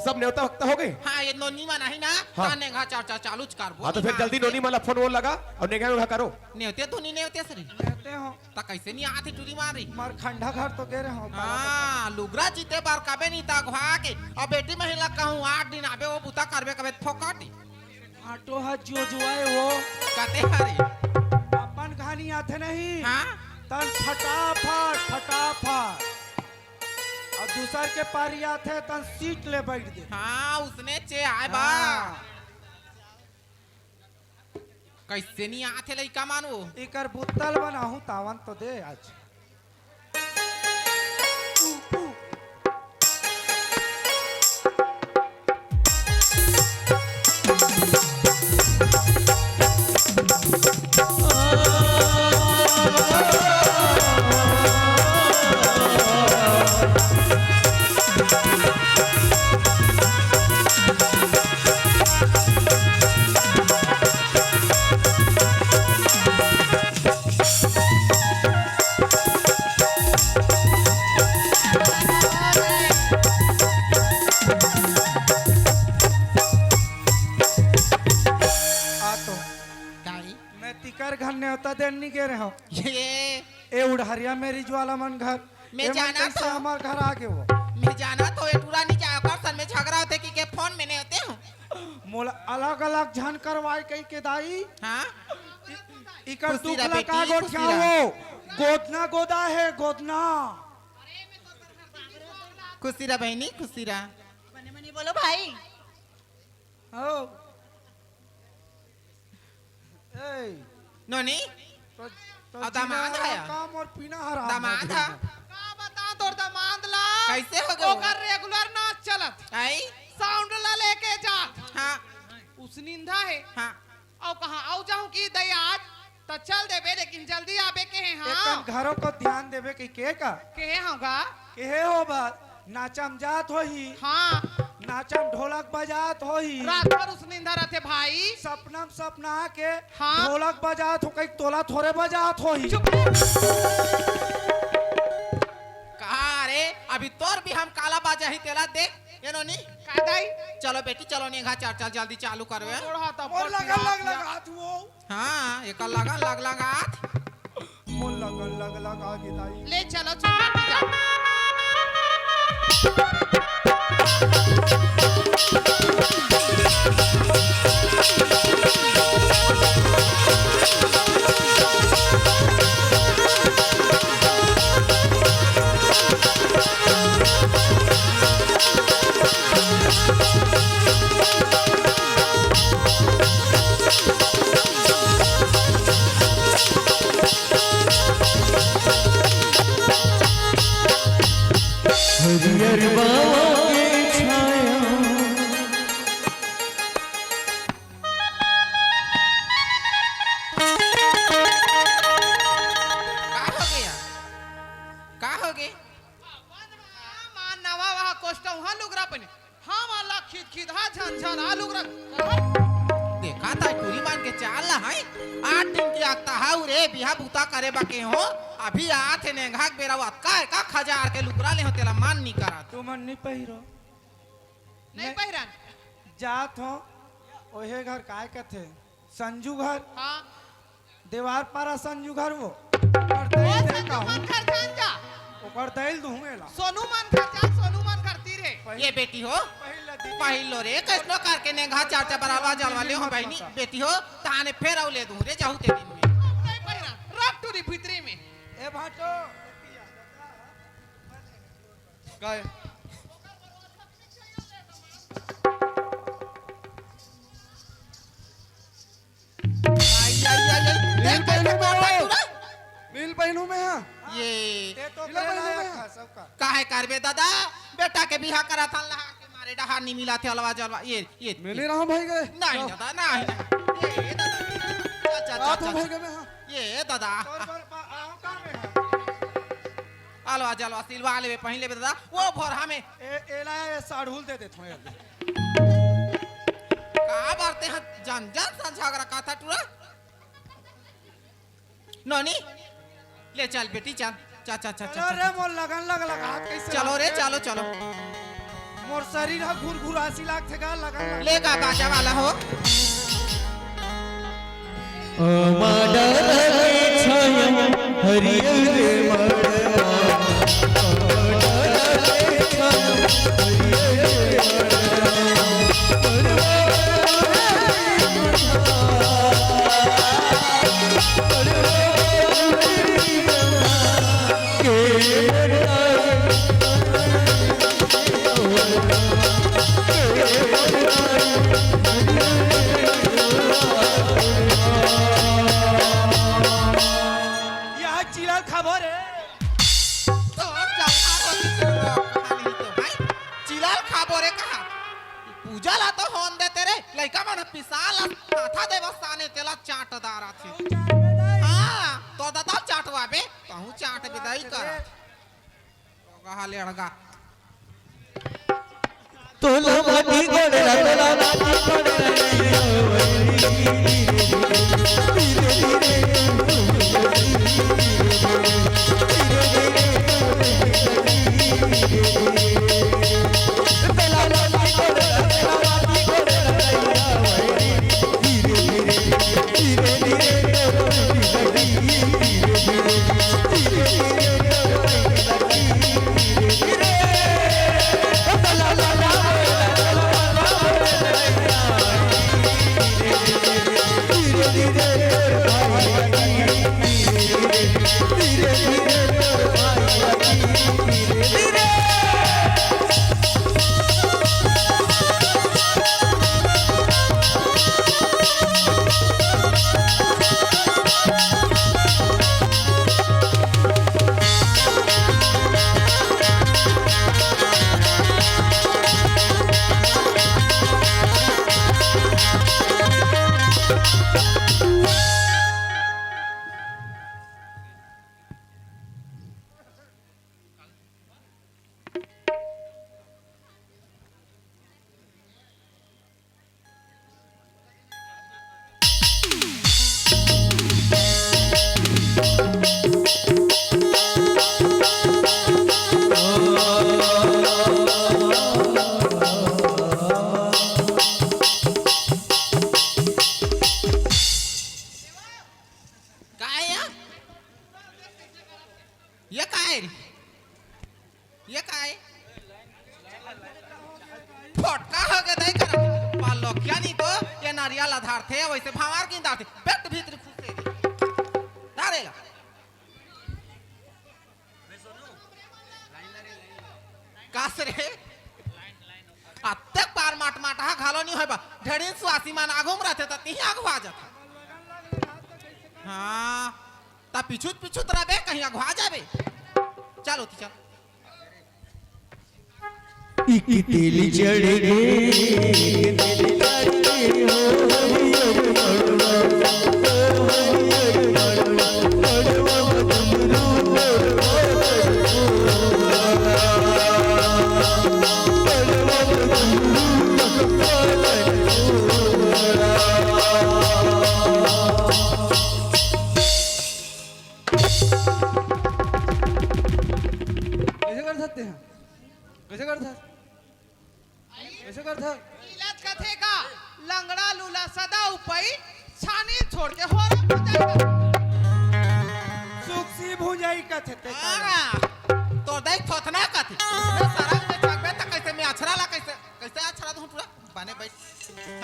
सब नेवता वक्ता हो गए? हाँ, ये नोनी मन आही ना, हाँ। ता नेंगा चर्चा चालू च करबो। हाँ, तो फिर हाँ। जल्दी नोनी मन ला फोन वोन लगा और नेंगा वेंगा करो। नेवते तो नहीं नेवते सरी। नेवते हो। ता कैसे नहीं आती टूरी मारी? मार खंडा घर तो गे रहे हो, हाँ, लुगरा जीते बार कबे नहीं ता घुआ के। अब बेटी महिला कहूँ आठ दिन आबे वो बुता करबे कबे फोकट। आटो ह जोजुआए वो। कते हरे? अपन घानी आथे नहीं। हाँ? तन फटाफट, फटाफट। और दूसर के पारी आथे तन सीट ले बैठ दे। हाँ, उसने चे आए बा। हाँ। कैसे नहीं आथे लइका मन वो? इकर बुत्तल बनाहूँ तावन तो दे आज। आ तो। काई? मैं तिकर घर नेवता देन नहीं गे रहे हूँ। ये। ए उड़हरिया मेरी ज्वाला मन घर। मैं ए मन जाना कैसे तो। हमार घर आ गे वो। मैं जाना तो ए टूरा नहीं जाए, ओकर सन में झगड़ा होते कि के फोन में नहीं होते हूँ। मोला अलग-अलग झन करवाए कही के दाई। हाँ? इ-, इकर खुशी दुख रह ला बेटी, का खुशी गोठियावो। रह। गोदना गोदा है, गोदना। खुशी रह बहनी, खुशी रह। मने मने बोलो भाई। हो। ए। नोनी? तो, तो अब दामाद जीना है। काम और पीना हराम हो दामाद गया। है। का बताओ तोर दामाद ला? कैसे हो गए? ओकर रेगुलर नाच चलत। आई? साउंड ला लेके जात। हाँ। उसनिंदा है। हाँ। अउ कहाँ अउ जाऊं कि दई आज? त चल देबे, लेकिन जल्दी आबे के हे, हाँ। एकन घरों को ध्यान देबे कि के का? के हे होगा? के हे हो बा? नाचम जात होही। हाँ। नाचम ढोलक बजात होही। रात भर उसनिंदा रथे भाई। सपना म सपना के हाँ। ढोलक बजात हो, कहीं तोला थोरे बजात होही। चुप। कहा रे, अभी तोर भी हम काला बाजा ही तेला देख, ये नोनी? का दाई? चलो बेटी, चलो नेंगा चल, चल जल्दी चालू करवे। मोर हाथ मोर पर लगा, पिला, लग, पिला। लगा तू हो। हाँ, एकर लगन लग लगात। मोर लगन लग लगा के दाई। ले चलो, चुप बैठ जा। हरियर बाबा के छाया। का हो गया? का हो गया? मान नवा वहा कोष्टा उहा लुगरा पहने। हाँ, वाला खिद खिद, हाँ, झन झन, आलू रख। देखा था, टूरी मान के चाल ला है। आठ दिन के अकता हा, उरे बिहा बूता करे बा के हो। अभी आथे नेंघा के बेरा, अतका एका हजार के लुगरा ले हो, तेला मान नहीं करा। तुमन नहीं पहिरो। नहीं नहीं। पहिरन। जात हो, ओहे घर काय कथे, संजू घर। हाँ। देवार पारा संजू घर वो। ओकर ओ दई दे संजू कहूँ। मन घर जान जा। ओकर दई ल दुहूँ एला। सोनू मन घर जा, सोनू मन घर तीर हे। पहिल-, ये बेटी हो, पहिल ला दीदी। पहिल लो रे, कइसनो करके नेंगा चार चार बरालवा जलवा ले हो बहिनी, बेटी हो, ताने फेर अउ ले दूँ रे, जाहू ते दिन में। नहीं पहिरा, रख टूरी भीतरी में। ए भाटो। काय? आई, आई, आई, आई। नील देख, पहनू देख, में देख, हो। देख, नील पहनू में है। ये। ये तो नील पहनू में है। सबका। काहे करबे दादा? बेटा के बिहा करा था, लहा के मारे डहार नी मिला थे, अलवा जलवा। ये, ये, मिली ये। रहा भाई गए। नहीं दादा, नहीं, नहीं। ये, ये दादा। अच्छा, अच्छा, आप अच्छा, हो अच्छा। भाई गए में, हाँ। ये दादा। तोर बर पा-, आऊं का में है? अलवा जलवा सिलवा लेबे, पहिन लेबे दादा। वो भोर हमें। ए, एला ए साढ़ुल दे देत हूँ, एला। का बारते हैं, जन जन सा झगड़ा का था टूरा? नोनी, ले चल बेटी, चल। चा, चा, चा, चा, चलो रे, चा। मोर लगन लग लगा, कैसे चलो रे, लगथे? चलो, चलो। मोर शरीर ह घुरघुरासी लागथे गा, लगन लग। ले गा बाजा वाला हो। आमा डाला के छाया हरियर मड़वा, आमा डाला के छाया हरियर मड़वा, मड़वा, मड़वा, मड़वा, मड़वा। यहाँ चिलल खाबो रे। तोर जलवा होती तो कहा नहीं तो भाई। चिलल खाबो रे कहा। पूजा ला तो होन देते रे। लइका मन पिसाल हाथा देवस ताने तेला चाट दारा थे। हाँ, तो दादा चाटवा बे। कहूँ चाट बिदाई कर। तो कहा लेड़गा। तोला माटी गोड़ेला, तोला माटी गोड़ेला। काय या? ये काय रे? ये काय? फोटका हो गया दाई करा। पालो क्या नहीं तो ये नारियल आधार थे, वैसे भावार की दार थे। पेट भीतर खुसे दे। डारेगा। कास रे? अत्तेक पार माट माट हा घालो नहीं होय बा। ढेरिन सुवासी मन आगू म रहते त तिही आगू आ जाता। हाँ, त पिछुत पिछुत रहबे, कहीं आगू आ जाबे। चलो ती चल। एक तेल चढ़ गए, एक तेल चढ़ गए हो, हरियर मड़वा, ओ हरियर मड़वा, मड़वा में डमरू, मड़वा में डमरू। कैसे कर सकते हैं? कैसे कर सकते हैं? कैसे कर सकते हैं? इलाज कथे। सदा उपई छानी छोड़ के हो रे भुजाई का। सुक्सी भुजाई कथे ते का? हाँ, तोर दाई थोथना कथे। मैं सरग में छकबे त कैसे मैं अछरा ला कैसे, कैसे अछरा दूं पूरा? बने बैठ।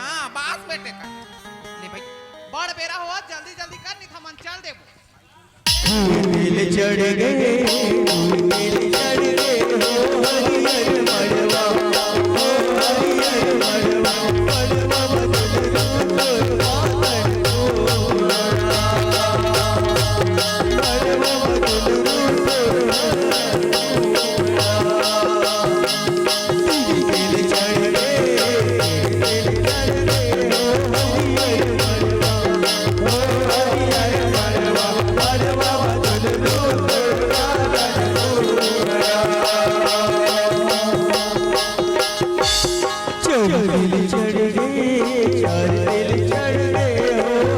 हाँ, बास बेटे का। ले भाई। बड़ बेरा हो, जल्दी जल्दी कर, नहीं तो मन चल देबो। फूल चढ़ गए, फूल चढ़ गए, हो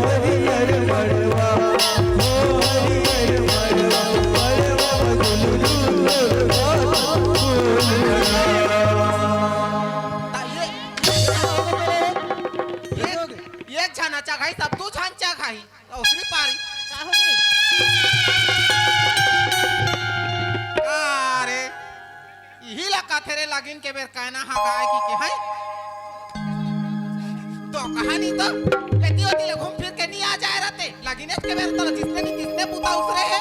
हरियर मड़वा, हो हरियर मड़वा, मड़वा बदल रूप पावन को। मड़वा बदल रूप पावन को। ये, ये, ये झन अच्छा खाही, सब तू झन अच्छा खाही। ओसरी पारी। का हो गे? का रे? इही ला कथे रे, लगिन के बेर कहना हा गाय की के है? तो कहा नहीं तो, खेती होती ले घूम फिर के नहीं आ जाए रहते। लगिन के बेर तो जिसने नहीं, किसने पूता उसरे है।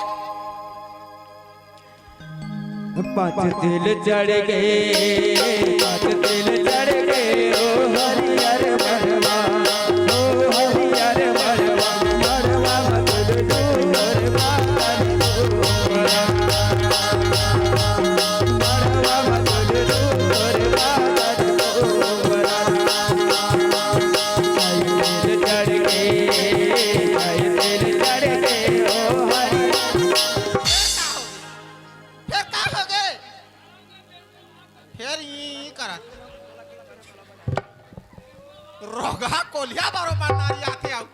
पाँच तिल चढ़ गए, पाँच तिल चढ़ गए, ओ हरियर मड़वा, ओ हरियर मड़वा, मड़वा में दूध दूध बार तोरा। मड़वा में दूध दूध बार तोरा। पाँच तिल चढ़ गए, पाँच तिल चढ़ गए, ओ हरियर। फिर का हो गे? फिर ई करत। रोगहा कोलिया बरोबर नारी आथे अउ।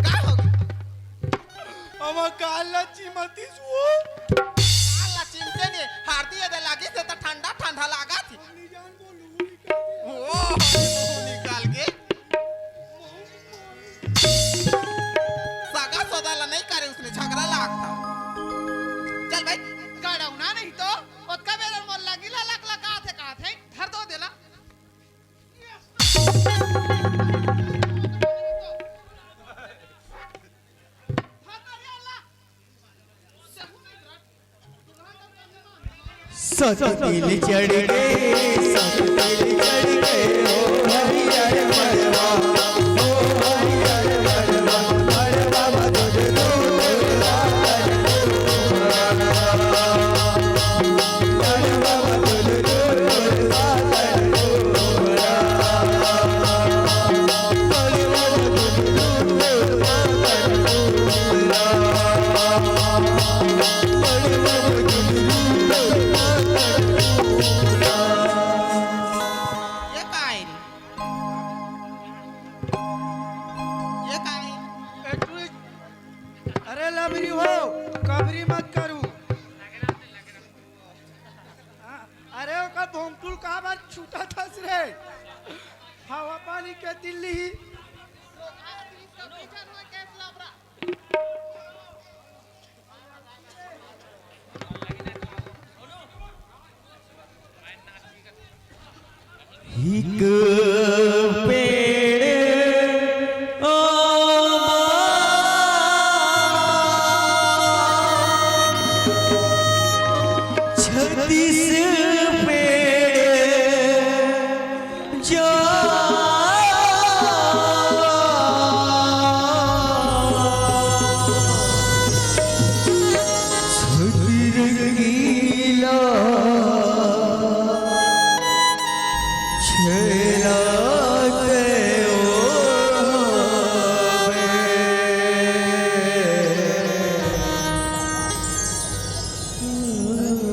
का हो गे? हम काल ला चिमतिस वो। काल ला चिमते नहीं, हरदी एदे लागिस हे त ठंडा ठंडा लागत हे। ओ, निकाल के। सगा सौदा ला नहीं करे, उसने झगड़ा लागत हे। चल भाई। गड़ौना नहीं तो, ओतका बेर मोर लगी ला लक लक आथे, का थे, धर दो देला। सत तिल चढ़ गए, सत तिल चढ़ गए, ओ हरियर मड़वा, ओ हरियर मड़वा, मड़वा मधुर दूध ये का है रे? ये का है? ए, टुरी, अरे लबरी हो, कबरी मत करू। अरे ओकर भोंगटुल काबर छूटत हस रे? हवा पानी के दिल्ली। एक पेड़ आम, छत्तीस पेड़ जाम। छतरी रंगीला छेला ते ओढ़ावे।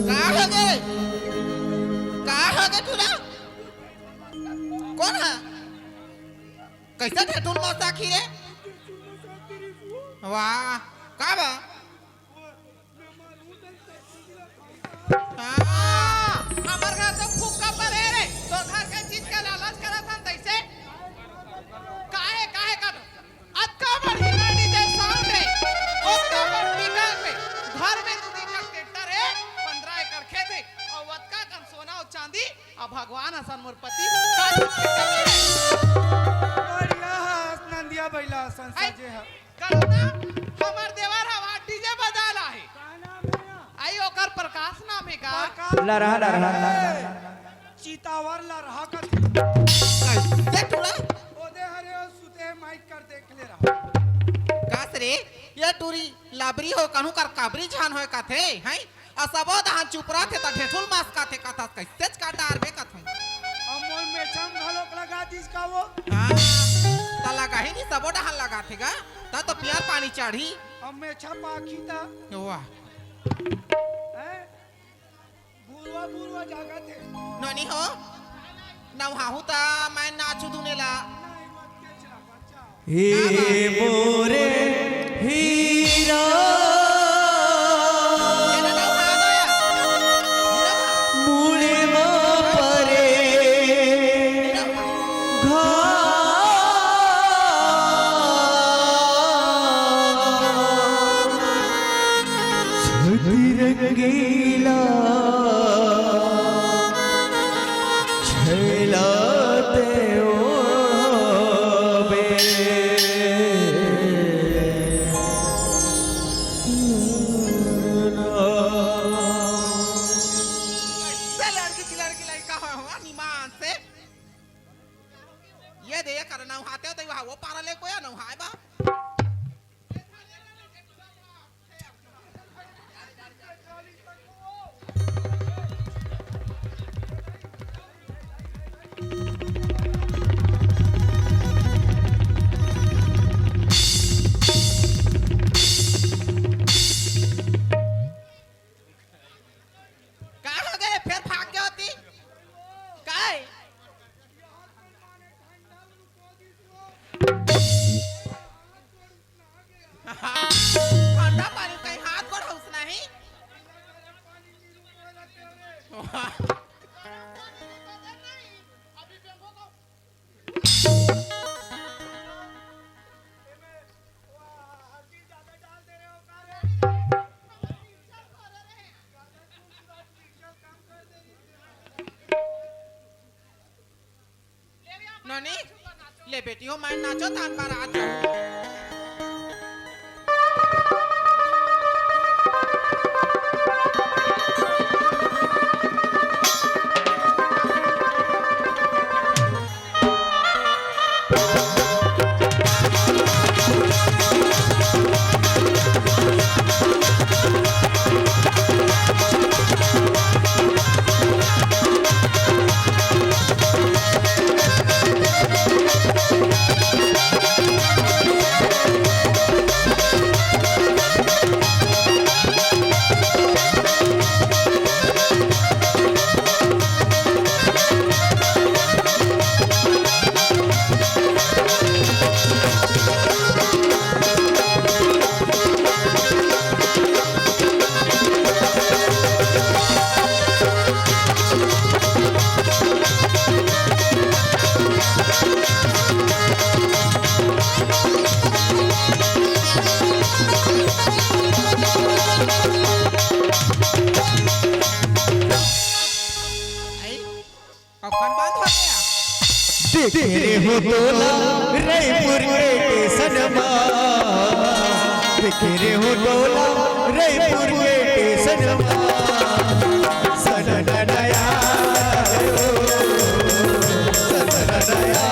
का हो गे? का हो गे टूरा? कोन हा? कैसे ठेठुन मौसा खीरे? वाह, का बा? हाँ, हमर घर तो खूब कब्बर हे रे। तोर घर के चीज के लालच करत हन तइसे। सजे ह। करुणा, हमर देवर ह डीजे बजा ला हे। का नाम हे? आई ओकर प्रकाश नाम हे का? प्रकाश। लरहा, लरहा, लरहा। चितावर लरहा कथे। ये टूरा? ओदे हरे ओ सुते माइक कर देख ले रहा। कास रे, ये टूरी लबरी हो, कहूँ कर काबरी झान होय कथे, हैं? अउ सबो डहान चुप रथे, त ढेठुल मास कथे, कथस कइसेच का डारबे कथूँ। अब मोर मेछा म घलोक लगा दिस का वो? हाँ, त लगा ही नहीं, सबो डहान लगाथे गा, त तो पियर पानी चढ़ी। अब मेछा पाखी त? वाह। हैं? भुरवा, भुरवा जागत हे। नोनी हो, नवहाहू त मैं नाचू दुने ला। नहीं, मत के जा, बच्चा। हे मोरे हीरा, मुड़मा परे घाम, छतरंगीला छैला ते ओढ़बे। से लड़की की लड़की लड़का हो, हो, निमान से। ये दे, ये करना उहाते हो, तो वहाँ वो पारा ले कोई ना उहाए बा। का हो गे? फेर भाग के होती? काय? ठंडा पानी कहीं हाथ गोड़ हौस नहीं? नोनी, ले बेटी हो, मैं नाचो तान बारात जाऊं। कौन बंद हो गया? देखे रे हो तोला रायपुर के स्टेशन मा, देखे रे हो तोला रायपुर के स्टेशन मा। सनननया, सनननया।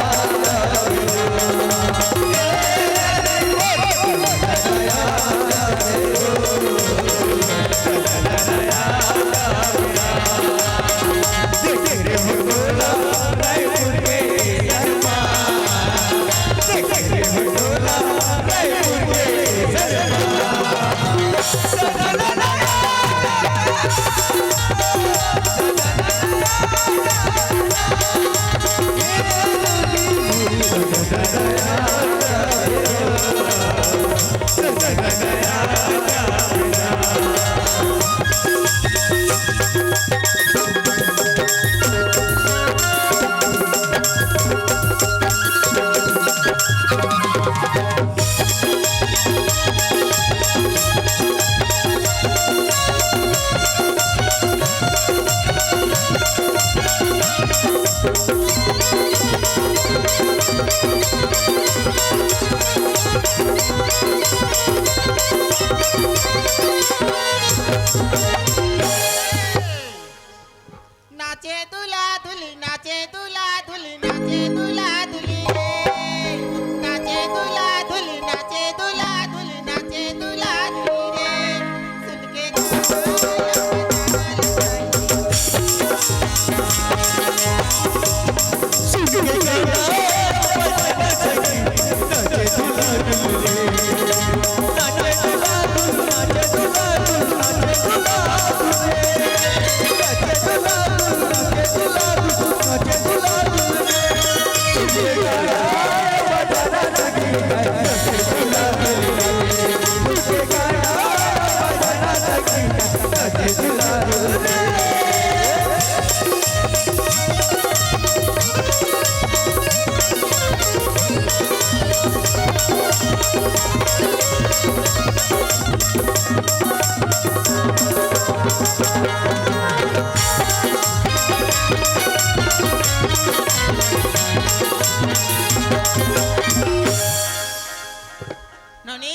नोनी,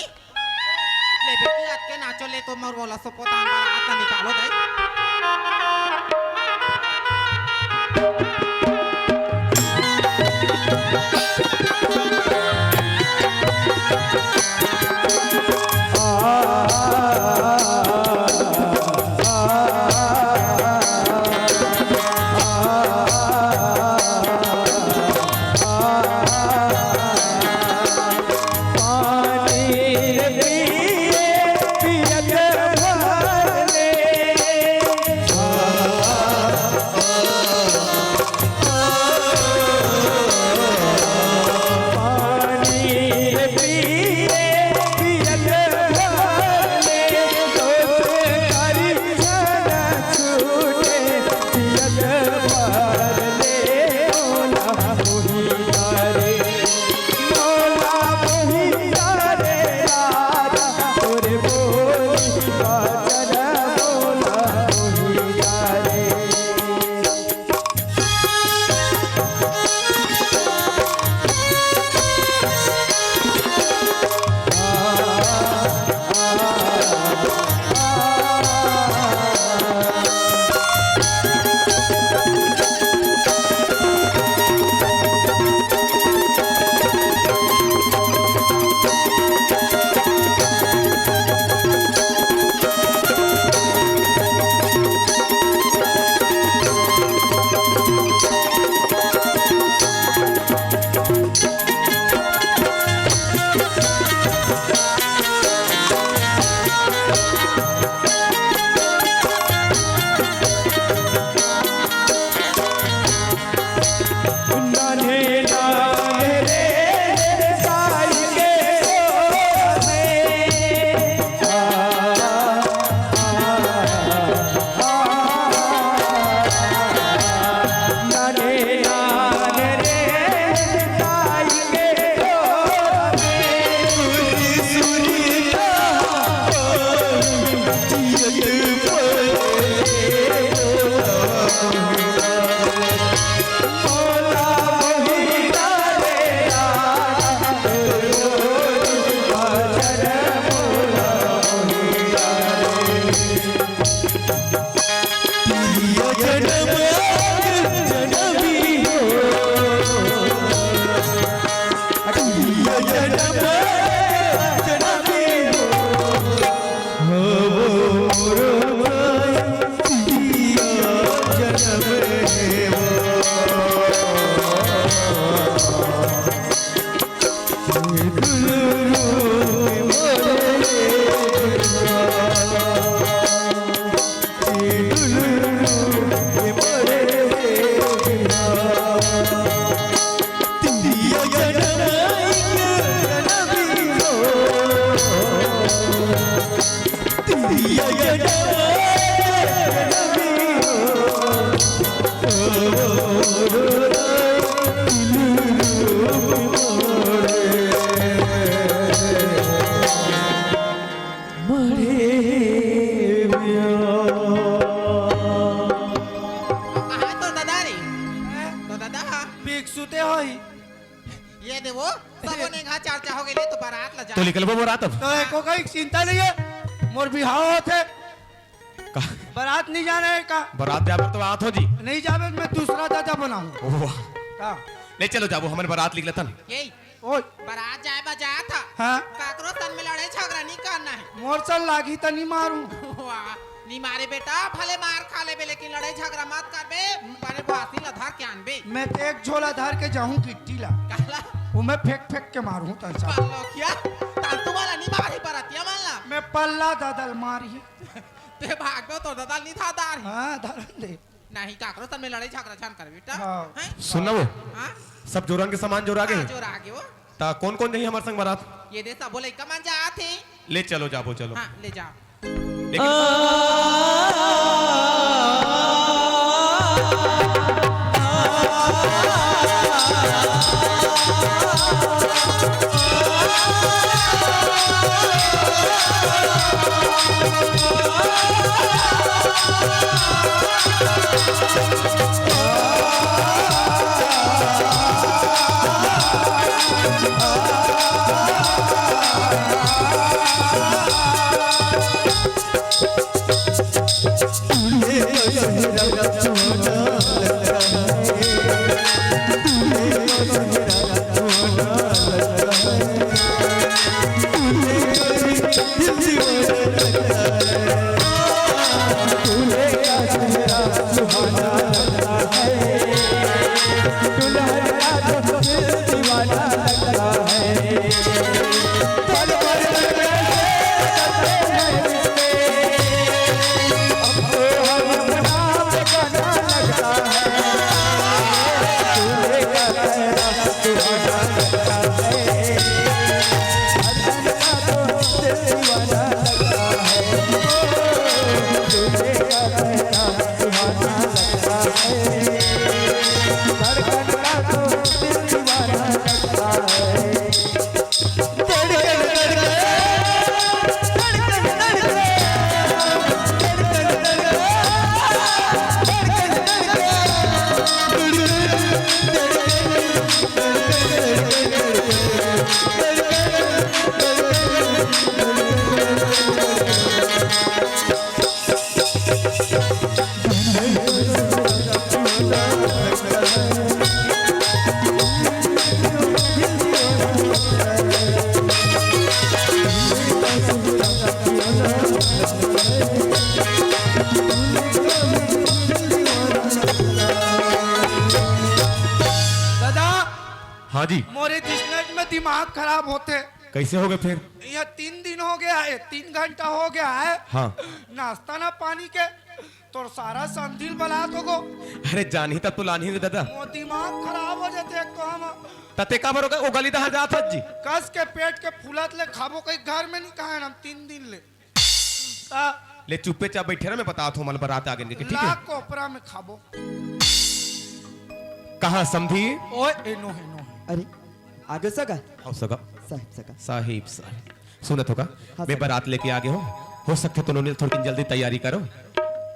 ले बेटी, आज के नाचो ले तो मोर बोला सो पोतान बारात ला निकालो दाई। कहाँ तो दादा रे? तो दादा। बिकसुते होही। ये देवो, सबो ने घा चर्चा हो गई ले तो बारात ला जा। तो निकलबो बारात अब। तो एको कहीं चिंता नहीं है, मोर बिहाव होथे। का? बारात नहीं जाना है का? बारात जाबे तो आत हो जी। नहीं जाबे, मैं दूसरा दादा बनाऊं। वाह। का? नहीं, चलो जाबो, हमन बारात लिख लेथन। यही। ओए। बारात जाए बा जात हा। हाँ। काकरो सन में लड़े झगड़ा नहीं करना है। मोर सन लागी त नहीं मारूं। वाह, नहीं मारे बेटा, भले मार खा लेबे, लेकिन लड़े झगड़ा मत करबे। बने बासी ला धर के आनबे। मैं तो एक झोला धर के जाहूं गिट्टी ला। काला? वो मैं फेंक फेंक के मारूं तन सा। पालो क्या? तांतु वाला नहीं मारी बरतिया मन ला। मैं पल्ला ददल मारी। ते भागबे तो ददल नहीं था दार। हाँ, धरन दे। नहीं, काकरो संग में लड़ाई झगड़ा झन कर बेटा। हाँ। हैं? सुन ना वो, हाँ? सब जोरन के सामान जोरा गे। हाँ, जोरा गे वो। ता कौन कौन जाही हमर संग बारात? ये दे, सबो लइका मन जात हे। ले चलो, जाबो, चलो। हाँ, ले जा। लेकिन दादा, हाँ जी। मोरे बिजनेस में दिमाग खराब होथे। कैसे हो गए फिर? ये तीन दिन हो गया है, तीन घंटा हो गया है। हाँ। नाश्ता ना पानी के, तोर सारा संधिल बलात हो गो। अरे जानी तब तो लानी रे दादा। मोर दिमाग खराब हो जाथे एक तो हम। तते का बरो का ओ गली दहा जात हस जी। कस के पेट के फुलत ले खाबो, कहीं घर में नहीं खाए हम तीन दिन ले। आ, ले चुप्पे चाप बैठे रह, मैं बतात हूँ, मन बरात आ गए इनके, ठीक है? ला कोपरा में खाबो। कहाँ समधी? ओए, ए नो है, नो है। अरे, आ गए सगा? आओ सगा। साहिब सगा। साहिब, साहिब। सुनत हो का? हाँ, मैं सगा। बरात लेके आ गए हो। हो सकथे तो नोनी थोड़ी जल्दी तैयारी करो।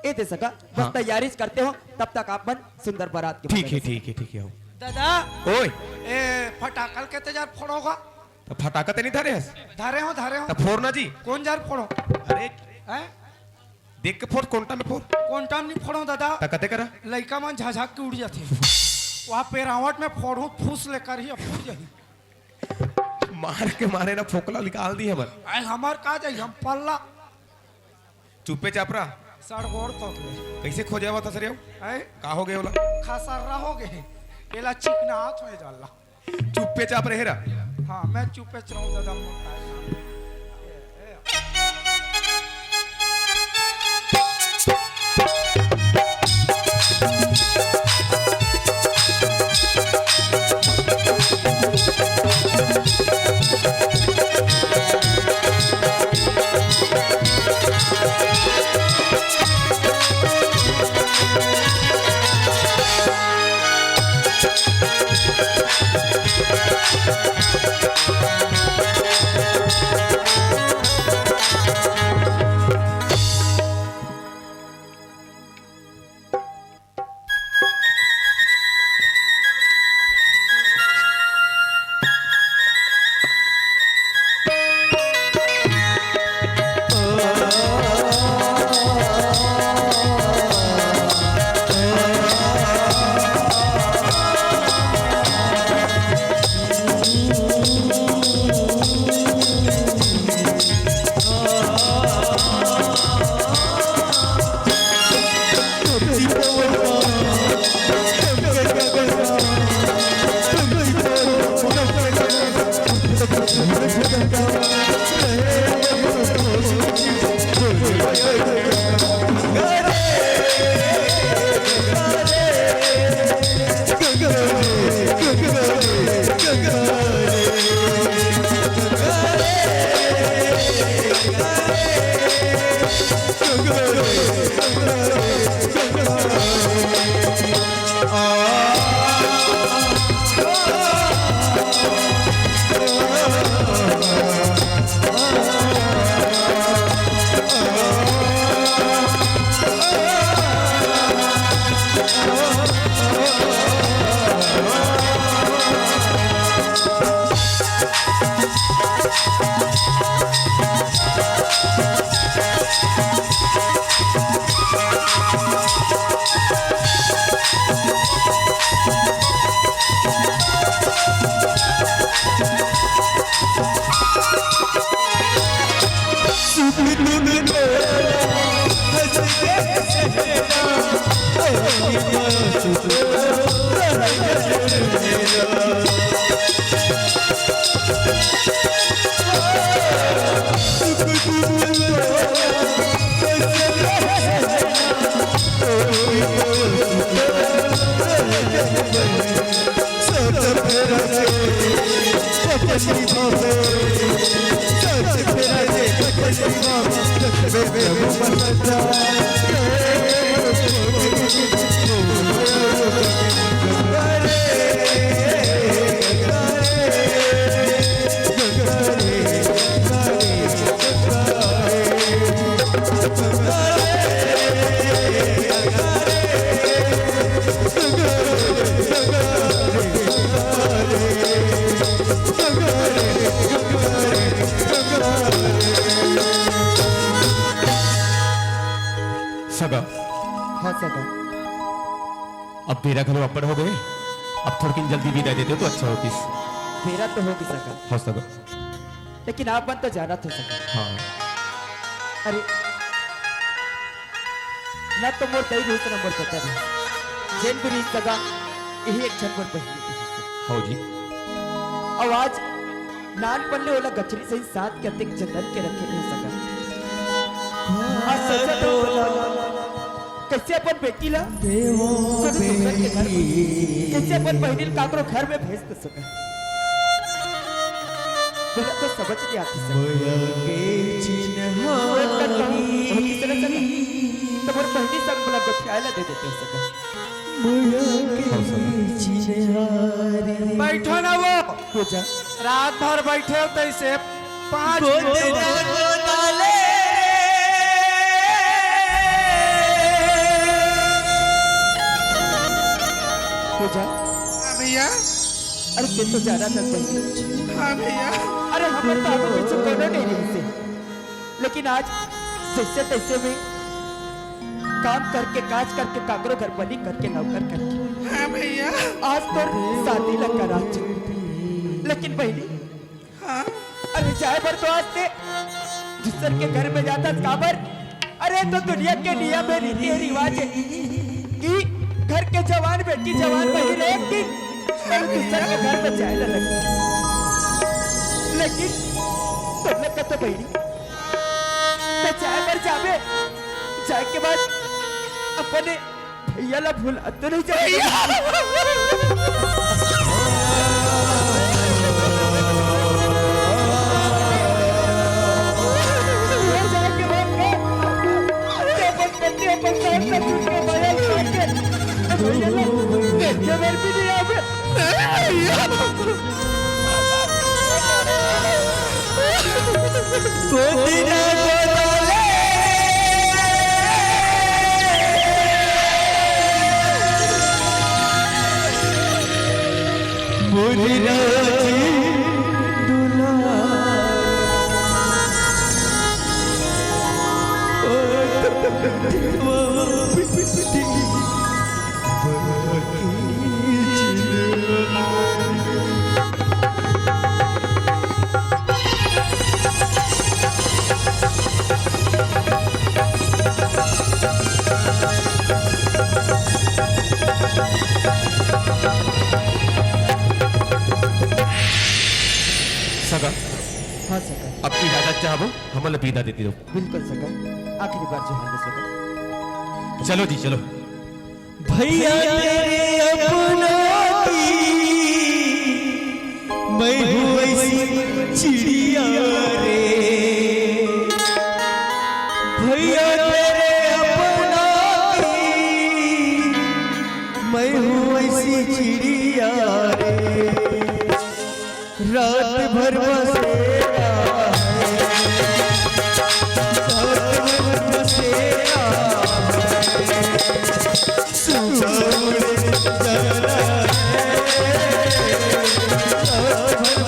ए दे सगा, बस हाँ। तैयारी करते हो, तब तक आप मन सुंदर बरात के ठीक मजा है, ले सको। ठीक है, ठीक है, हो। दादा। ओए। ए, फटाकल के तेजार फोड़ोगा? तो फटाका ते नहीं धरे हस? धरे हो, धरे हो। तो फोड़ ना जी। कौन जार फोड़ो? अरे। हैं? देख के फोड़, कोंटा में फोड़। कोंटा में नहीं फोड़ो दादा। तो कते करा? लइका मन झझक के उड़ जाथे। वहाँ पेरावट में फोड़ो, फूस लेकर ही अब उड़ जाही। मार के मारे ना फोकला निकाल दी हमर। आए हमार का जाई, हम पल्ला। चुप्पे चाप रहा। सड़गोड़ तोतले। कैसे खोजे हुआ था सर यो? हैं? का हो गए ओला? खसर्रा हो गए। एला चिकना हाथ में जाला। चुप्पे चाप रहे रहा। हाँ, मैं चुप्पे चाप दादा मोटा है। सगा, हाँ सगा। अब बेरा घलो अब्बड़ हो गए, अब थोड़किन जल्दी विदा दे देते तो अच्छा होतिस। बेरा तो हो गे सगा। हाँ सगा। लेकिन आप मन तो जानत हो सगा। हाँ। अरे, ना तो मोर दाई रहिस, ना मोर ददा रहिस। जेन भी रहिस सगा, यही एक झन मोर बहिनी रहिस। हाँ जी। अउ आज नानपन ले ओला गठरी सही साथ के अतेक जतन के रखे रहे सगा। आज सोचत हो, कइसे अपन बेटी ला कोनो दूसर के घर में, कइसे अपन बहिनी ला काकरो घर में भेज दे सगा। मोला तो समझ नइ आतिस सगा। मैं करता हूँ, बहुत ही सरल सगा। तो मोर बहिनी संग मोला गोठियाए ला दे देते हो सगा। बइठो ना वो। पूजा। रात भर बइठे हो तइसे पाँच मिनट। पूजा। हाँ भइया। अरे तें तो जाना था पहले। हाँ भइया। अरे हमर तो आगू पीछू कोनो नइ रहिसे, लेकिन आज जइसे तइसे में काम करके, काज करके, काकरो घर बनी करके, नौकर करके। हाँ भइया। आज तोर शादी ला करा चुके। लेकिन बहिनी, हाँ। अरे जाए बर तो आज तें दूसर के घर में जाथस काबर? अरे तो दुनिया के नियम हे, रीति हे, रिवाज हे कि घर के जवान बेटी, जवान बहिनी एक दिन अरे दूसर के घर में जाए ला लगथे। लेकिन तोर लइका तो बहिनी, तें जाए बर जाबे, जाए के बाद अपने भइया ला भुला तो नइ जाबे। भइया। भुला जाए के बाद में, तें अपन पत्नी, अपन सास ला छूट के भइया ला छोड़ के, भइया ला देखे बर भी नइ आबे। नहीं भइया। गोदी ना गोदाले। मोरी राजी दुलार। ओ, ओ, ओ, ओ, ओ, ओ, ओ, ओ, ओ, सगा। हाँ सगा। अब इजाजत चाहबो, हमन ला विदा दे दियो। बिल्कुल सगा, आखिरी बार जोहार दे सगा। चलो जी, चलो। भइया तेरे अपनों की मैं हूँ ऐसी चिड़िया रे। भइया तेरे अपनों की मैं हूँ ऐसी चिड़िया रे। रात भर बसेरा है, रात भर बसेरा है, सुबह उठ जाना है। रात भर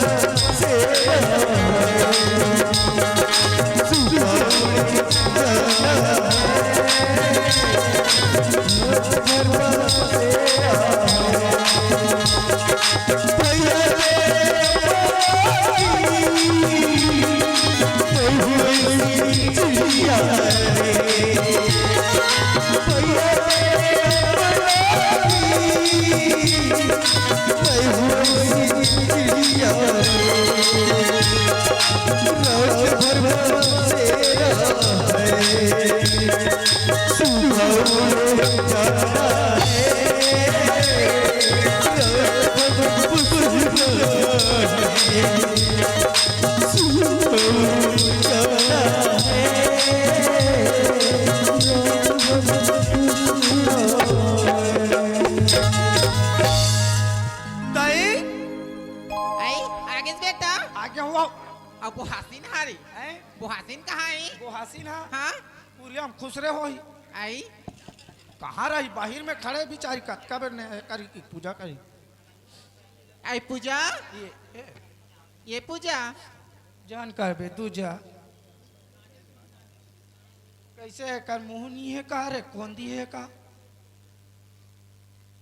दाई। आई, आगेस बेटा। आगे हुआ। अब बोहासिन हारी। हैं? बोहासिन कहाँ है? बोहासिन हा? हाँ? पूरी हम खुसरे होही। आई? कहाँ रही? बाहिर में खड़े बिचारी, कतका बेर ने करी की पूजा करी। आई पूजा? ये, ए। ये पूजा? जान करबे, दूजा। कैसे एकर मुँह नी हे का रे, कोंदी हे का?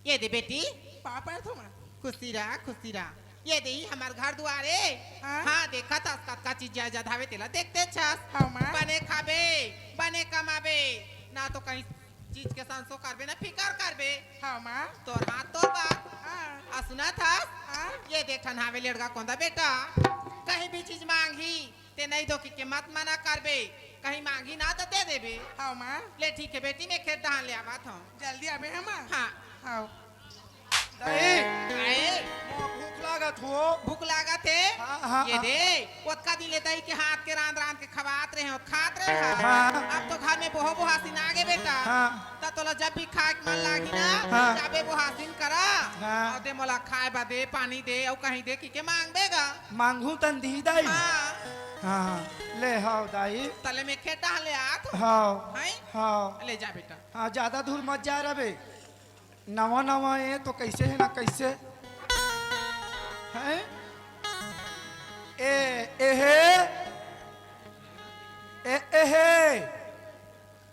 ये दे बेटी। पाँव परत हों माँ। खुशी रहा, खुशी रहा। ये दे हमर घर दुआर ए। हाँ। हाँ, देखत हस कतका चीज जायदाद हावे तेला देखतेच हस। हाँ माँ। बने खाबे, बने कमाबे, ना तो कहीं चीज के संसो करबे, ना फिकर करबे। हाँ माँ। तोर हाथ तोर बात। हाँ। आ सुनत हस? हाँ। ये दे ठन हावे लेड़गा कोंदा बेटा, कहीं भी चीज मांगही, ते नहीं दो कहिके मत मना करबे, कहीं मांगही ना त दे देबे। हाँ माँ। ले ठीक हे बेटी, मैं खेत डहान ले आवत हों। जल्दी आबे हाँ माँ। हाँ। हाँ। दाई, आए? मोला भूख लागत हो। भूख लागत हे? हाँ, हाँ, ये हाँ। दे, ओतका दिन ले दाई के हाथ के रांध रांध के खवात रहे हों, खात रहे हों। हाँ। अब तो घर में बोहो बोहासिन आगे बेटा। हाँ। त तोला जब भी खाए के मन लागही ना, हाँ। जाबे बोहासिन करा, हाँ। अउ दे मोला खाए बर दे, पानी दे, अउ कहीं दे कहिके मांगबे गा। मांगहूं तन दिही दाई। हाँ। हाँ, हाँ। ले हव दाई। तले में खेत डहान ले आत हों। हव। हैं? हव। ले जा बेटा। हाँ, ज्यादा दूर मत जा रबे। नवा नवा ए तो कैसे हे ना कैसे? हैं? ए, ए हे? ए, ए हे?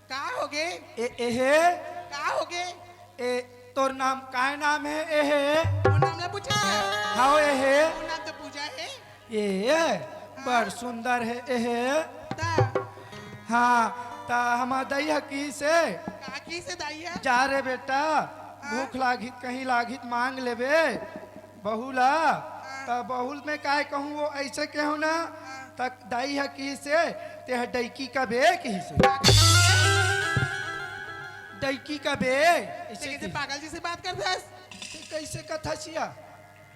का होगे? ए, ए हे? का होगे? ए, तोर नाम, काय नाम हे, ए हे? मोर नाम ला पूछे? हव, ए हे। मोर नाम तो पूजा हे। ए, हाँ। बड़ सुंदर हे, ए हे। ता। हाँ, त हमर दई ह किहिसे? का किहिसे दई ह? जा रे बेटा, हाँ। भूख लागही त कहीं लागही त मांग लेबे। बहू ला, हाँ। त बहू ल मैं काय कहूं, वो अइसे कहेंव ना, हाँ। त दई ह किहिसे, तेंह डइकी कबे किहिसे। डइकी कबे, ते अइसे कैसे किहिसे। पागल जइसे बात करथस? ते कइसे कथस या?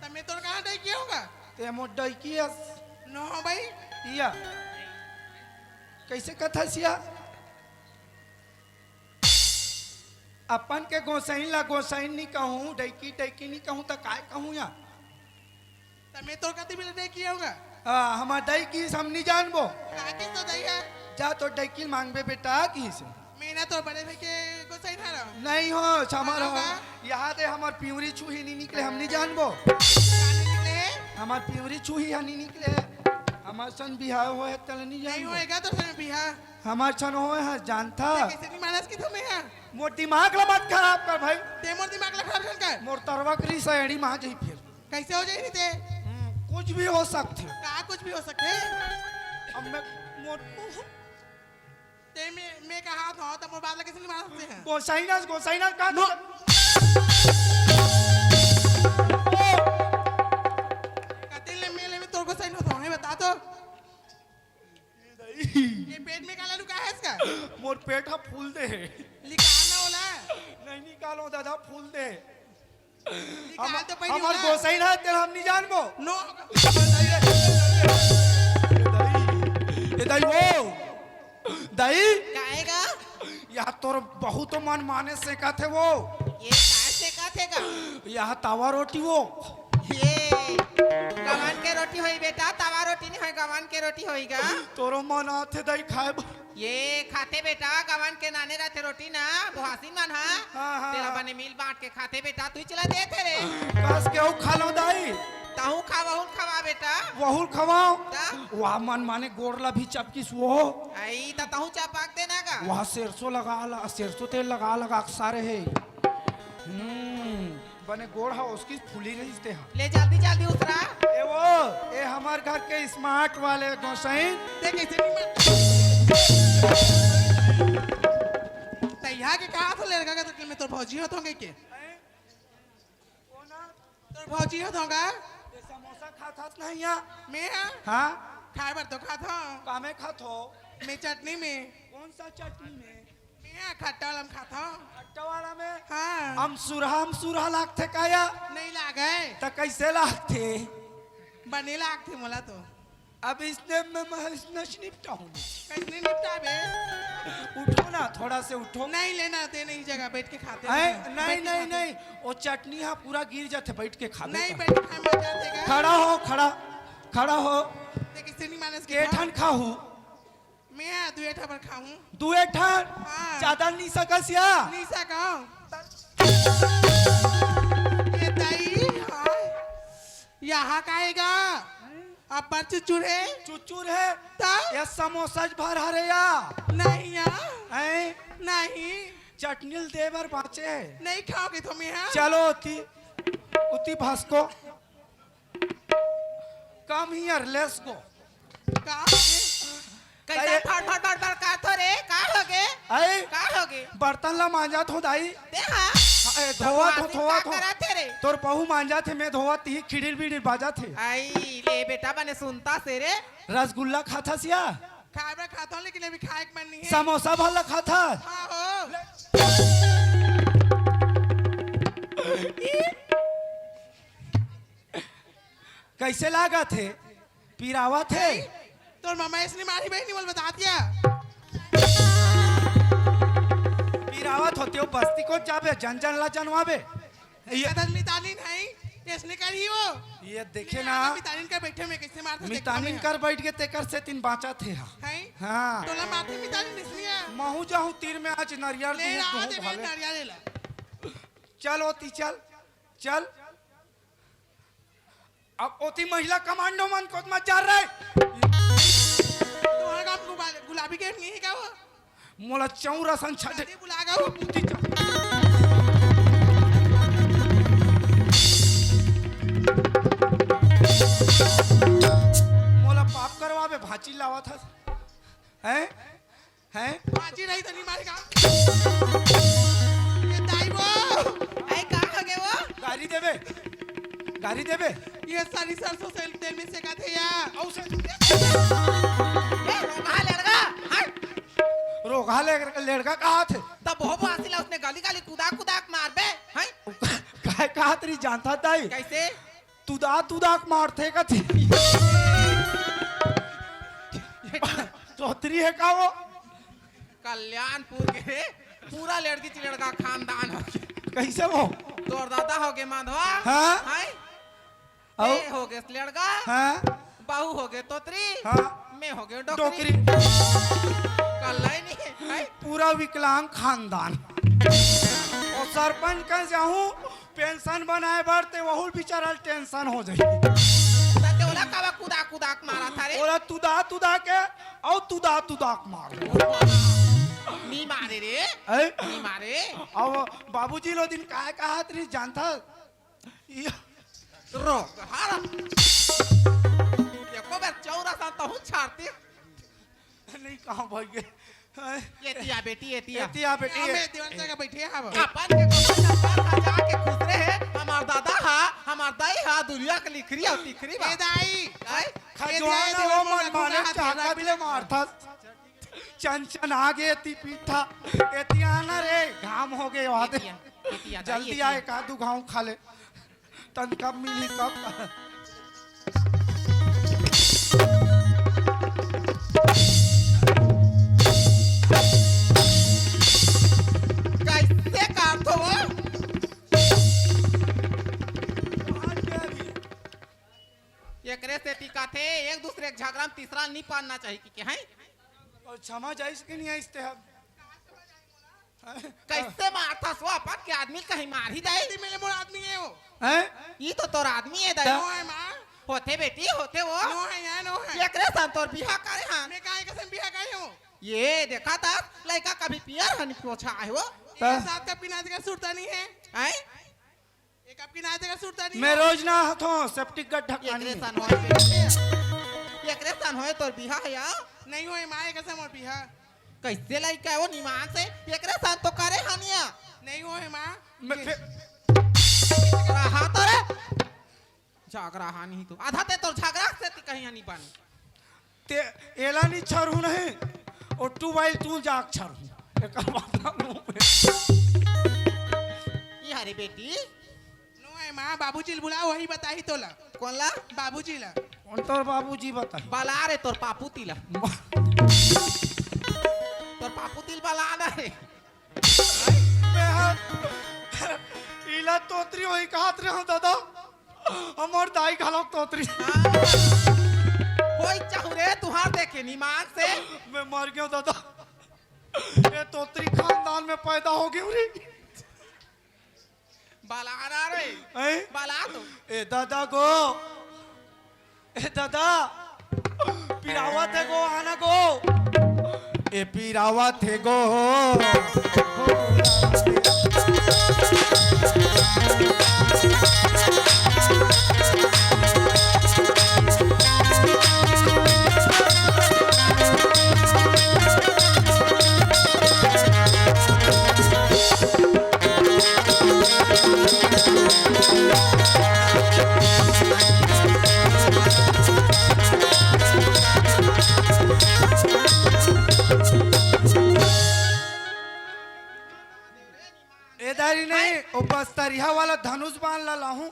त मैं तोर कहां डइकी हों गा? ते मोर डइकी हस। नो भाई। या। कइसे कथस या? अपन के गोसईन ला गोसईन नी कहूं, डइकी डइकी नी कहूं, त काय कहूं या? त मैं तोर कती बेर ले डइकी हों गा? आ, हमर दई किहिस हम नी जानबो। का किहिस तोर दई ह? जा तोर डइकी ल मांगबे बेटा किहिस। मैं ना तोर बड़े भाई के गोसईन हरंव। नहीं हो, छमर हो। का? इहां दे हमर पिंवरी छुही नी निकले, हम नी जानबो। का नी निकले? हमर पिंवरी छुही ह नी निकले। हमर सन बिहाव होय हे, तेला नी जानबो। नहीं होय गा तोर सन बिहाव। हमर सन होय हे, जानथा। ते कइसे नी मानस किथंव मैं हा? मोर दिमाग ला मत खराब कर भाई। ते मोर दिमाग ला खराब कर। मोर तरवा करी सैड़ी मा जही फेर। कइसे हो जाही ते? हम्म, कुछ भी हो सकथे। का कुछ भी हो सकथे? अब मैं मोर ते मैं, मैं कहाथंव, त मोर बात ला कइसे नी मान सकथे? गोसाई नाच, गोसाई नाच कहा नो। कते ले मैं ले मैं तोर गोसाई नाच हों, बता तो। ये पेट में काला लुका हे इसका? मोर पेट ह फूल दे हे। निकाल ना ओला। नहीं निकालों दादा, फूल दे। निकाल हम, तो पहले हमर ओला। गोसाई ना तेला हम नहीं जानबो। नो। ए दाई, ए दाई, ए दाई, ए दाई, ओ। दाई। काहे गा? या तोर बहुत मन माने सेकत हे वो। ये काय सेकत हे गा? या तवा रोटी वो। ये गवन के रोटी होही बेटा, तवा रोटी नहीं होही, गवन के रोटी होही गा। तोरो मन आथे दाई खाए बर। ये खाथे बेटा, गवन के नाने रथे रोटी ना, बोहासिन मन हा। हाँ, हाँ, तेला हाँ। बने मिल बांट के खाथे बेटा, तुही चला देथे रे। कस के अउ खा लो दाई। तहूँ खा, वहू ल खवा बेटा। वहू ल खवाओ। ता? वाह मन माने गोड़ ला भी चपकिस वो। आई, त तहूँ चपक देना गा। वाह, सरसों लगा ला, सरसों तेल लगा लगा के सारे हे। हम्म। बने गोड़ हा उसकी फूली रहिस ते हा। ले जल्दी जल्दी उतरा। ए वो, ए हमर घर के smart वाले गोसाइन। ते कइसे नहीं मान-, तैया के कहा था लड़का का तो कि मैं तोर भौजी होत हों कहिके। हैं? कौन आ? तोर भौजी होत हों गा। समोसा खाथस नहीं या? मैं हा? हाँ। खाए बर तो खाथों। कामे खाथो? मैं चटनी में। कौन सा चटनी में? मैं हा खट्टा वाला में खाथों। खट्टा वाला में? हाँ। अमसुरहा, अमसुरहा लागथे का या? नहीं लागे। त कैसे लागथे? बने लागथे मोला तो। अब इसने मैं, मैं इसने से निपटाहूँ। कैसे निपटाबे? उठो ना, थोड़ा से उठो। नहीं लेना, ते नहीं जगह बैठ के खाते हैं। नहीं, बैठ के नहीं, खाते। नहीं। वो चटनी हा पूरा गिर जाथे बैठ के खाबे नहीं, त। बैठ के खाए मजा आथे का? खड़ा हो, खड़ा, खड़ा हो। ते किसे नहीं मानस के के खा? ठन खाहू? मैं हा दुए ठा बर खाहूँ। दुए ठन? हाँ। ज्यादा नहीं सकस या? नहीं सकस। ये दाई, हाँ। यहाँ का आएगा? अब्बड़ चुचुर हे। चुचुर हे? त? ये समोसा च भर हरे या? नहीं या। हैं? नहीं। चटनी ल दे बर बाँचे हे। नहीं खाओगे तो मैं, हाँ? चलो, उती, उती भसको। Come here, let's go। का होगे? कैसे अरे। फट फट फट फट करथो रे? का होगे? अरे। का होगे? बर्तन ला मांजत हों दाई। ते हा? ए, धोवत हों, आसिन धोवत का हों। करत हे रे? तोर बहू मांजत हे, मैं धोवत ही खिड़िर बिड़िर बाजत हे। आई, ले बेटा, बने सुनता से रे। रसगुल्ला खाथस या? खाए बर खाथों, लेकिन अभी खाए के मन नहीं हे। समोसा भर ला खाथस? हाँ हो। कैसे लागत हे? पिरावत हे? नहीं, तोर ममा ऐसने मारी बहिनी बोल बता दिया। पिरावत होते हो बस्ती को जाबे, जन जन ला जनवाबे। ये कदम मितानिन है, ऐसने करी हो। ये देखे नहीं, ना। आगे मितानिन कर बैठे में कैसे मारता देखता मितानिन मैं। कर बैठ के तेकर से तीन बाँचा थे हा। है? हाँ। तोला मारती मितानिन इसलिए। महू जाहूँ तीर में आज नरियर ले दूँ, रहा दूँ दे भाले। नरियर ले ला। चल ओती चल, चल। अब ओती महिला कमांडो मन कोत मत जा रहे। तुम्हारा काम गुबा-, गुलाबी गेट नहीं है क्या वो? मोला चौरा सन छटे। शादी बुला गया वो। ओती चल। मोला पाप करवाबे, भांची लावत हस। हैं? हैं? बाजी नहीं तो नहीं मारेगा। ये दाई वो। ऐ, का हो गए वो? गारी देबे। गारी देबे। ये सारी सरसों से तेल में सेका थे या। औ से। ए, रोगहा लड़का, हट। रोगहा ले-, लड़का कहा थे? तब बहुत बासी ला उसने गाली गाली कुदा कुदा के मारबे, हैं? काय कहा तरी जानता दाई? कैसे? तुदा तुदा के मारथे कथे। चौधरी है का वो? कल्याणपुर के पूरा लड़की चिलड़का खानदान हो गया। कैसे वो? तोर दादा हो गए माधवा। हाँ? हैं? अउ? ए हो गए लड़का। हाँ? बहू हो गए तोतरी। हाँ? मैं हो गए डोकरी। डोकरी। कल्ला ही नहीं है, हैं? पूरा विकलांग खानदान। और सरपंच कह जाहूँ, पेंशन बनाए बर ते वहू बेचारा ल टेंशन हो जाही। त ते ओला कावा कुदा कुदा के मारा था रे? ओला तुदा तुदा के, अउ तुदा तुदा के मार। नी मारे रे। ऐ? नी मारे। अब बाबूजी लो दिन काय कहत रही जानता? ये रो, हारा। एको बार चौरा सा तहु छाड़ती। नहीं, कहाँ भाई ये? हैं? ये तिया बेटी, ये तिया। ये तिया बेटी, ये ये। मैं दीवान जगह बैठे हैं, हाँ। अपन के गोबर डब्बा खा जाके खुसरे है, हमार दादा हा, हमार दाई हा, दुनिया के लिखरी और तिखरी बा। ए दाई। दाई? खजवाना ये वो दीवान मन जगह माने हाथ चाका लगा बिले मारता। चन चन आ गए ती पीठा। ए तिया ना रे, घाम हो गए वादे। ये तिया, ये तिया, दाई, जल्दी ये आए, तिया। का दू घाव खा ले। तन कब मिली, कब? कैसे काटथो वो? एकरे सेती कथे, एक दूसरे के झगड़ा में तीसरा नी पालना चाहिए कि के हैं? और क्षमा जाइस के नहीं आइस ते अब? कैसे मारथस वो अपन के आदमी ल कहीं मार ही दे। ये मेरे मोर आदमी है वो। हैं? ये तो तोर आदमी है दाई। नो है माँ। होथे बेटी, होथे वो। नो है यहाँ, नो है। एकरे सन तोर बिहा करे हन। मैं काहे के सन बिहा करे हूँ? ये देखा था, लइका कभी पियर हनी पोछा है वो। ये ता? साथ का पीना का सुरता नहीं है। हैं? एक आपकी ना जगह सुरता नहीं मैं है। रोज ना हथो सेप्टिक गड्ढा कानी एकरे में। सन होए बेटी। एकरे सन होए तोर बिहा है या? नहीं होए माँ, एक सन मोर बिहा। कैसे लइका है वो निमान से? एकरे सन तो करे हनिया। नहीं होए माँ। मैं ये फिर रहा तो रे। झगरा हानि तो आधा ते तोर झगरा से ती कहीं नहीं बन। ते एला नहीं छरहूँ नहीं, ओ two by two जाक छरहूँ। एकर मतलब ये हरे बेटी। नो है माँ, बाबूजी ल बुलाओ, वही बताही तोला। कौन ला? बाबूजी ला। कौन तोर बाबूजी बताही? बला रे तोर पापू तिला। तोर पापू तिल बला ना रे। मैं हा, इला तोतरी वही कहत रहे हूँ दादा। हमर दाई घलोक तोतरी। हाँ। कोई चाहू रे तुहार देखे निमान से। मैं मर गयो दादा। ये तोतरी खानदान में पैदा हो गयो रे। बला ना रे। हैं? बला तो। ए दादा गो, ए दादा, पिरावत हे गो, आना गो। ए पिरावत हे गो। ए दारी नहीं, ओ बस्तरिया वाला धनुष बाण ला लाहूं।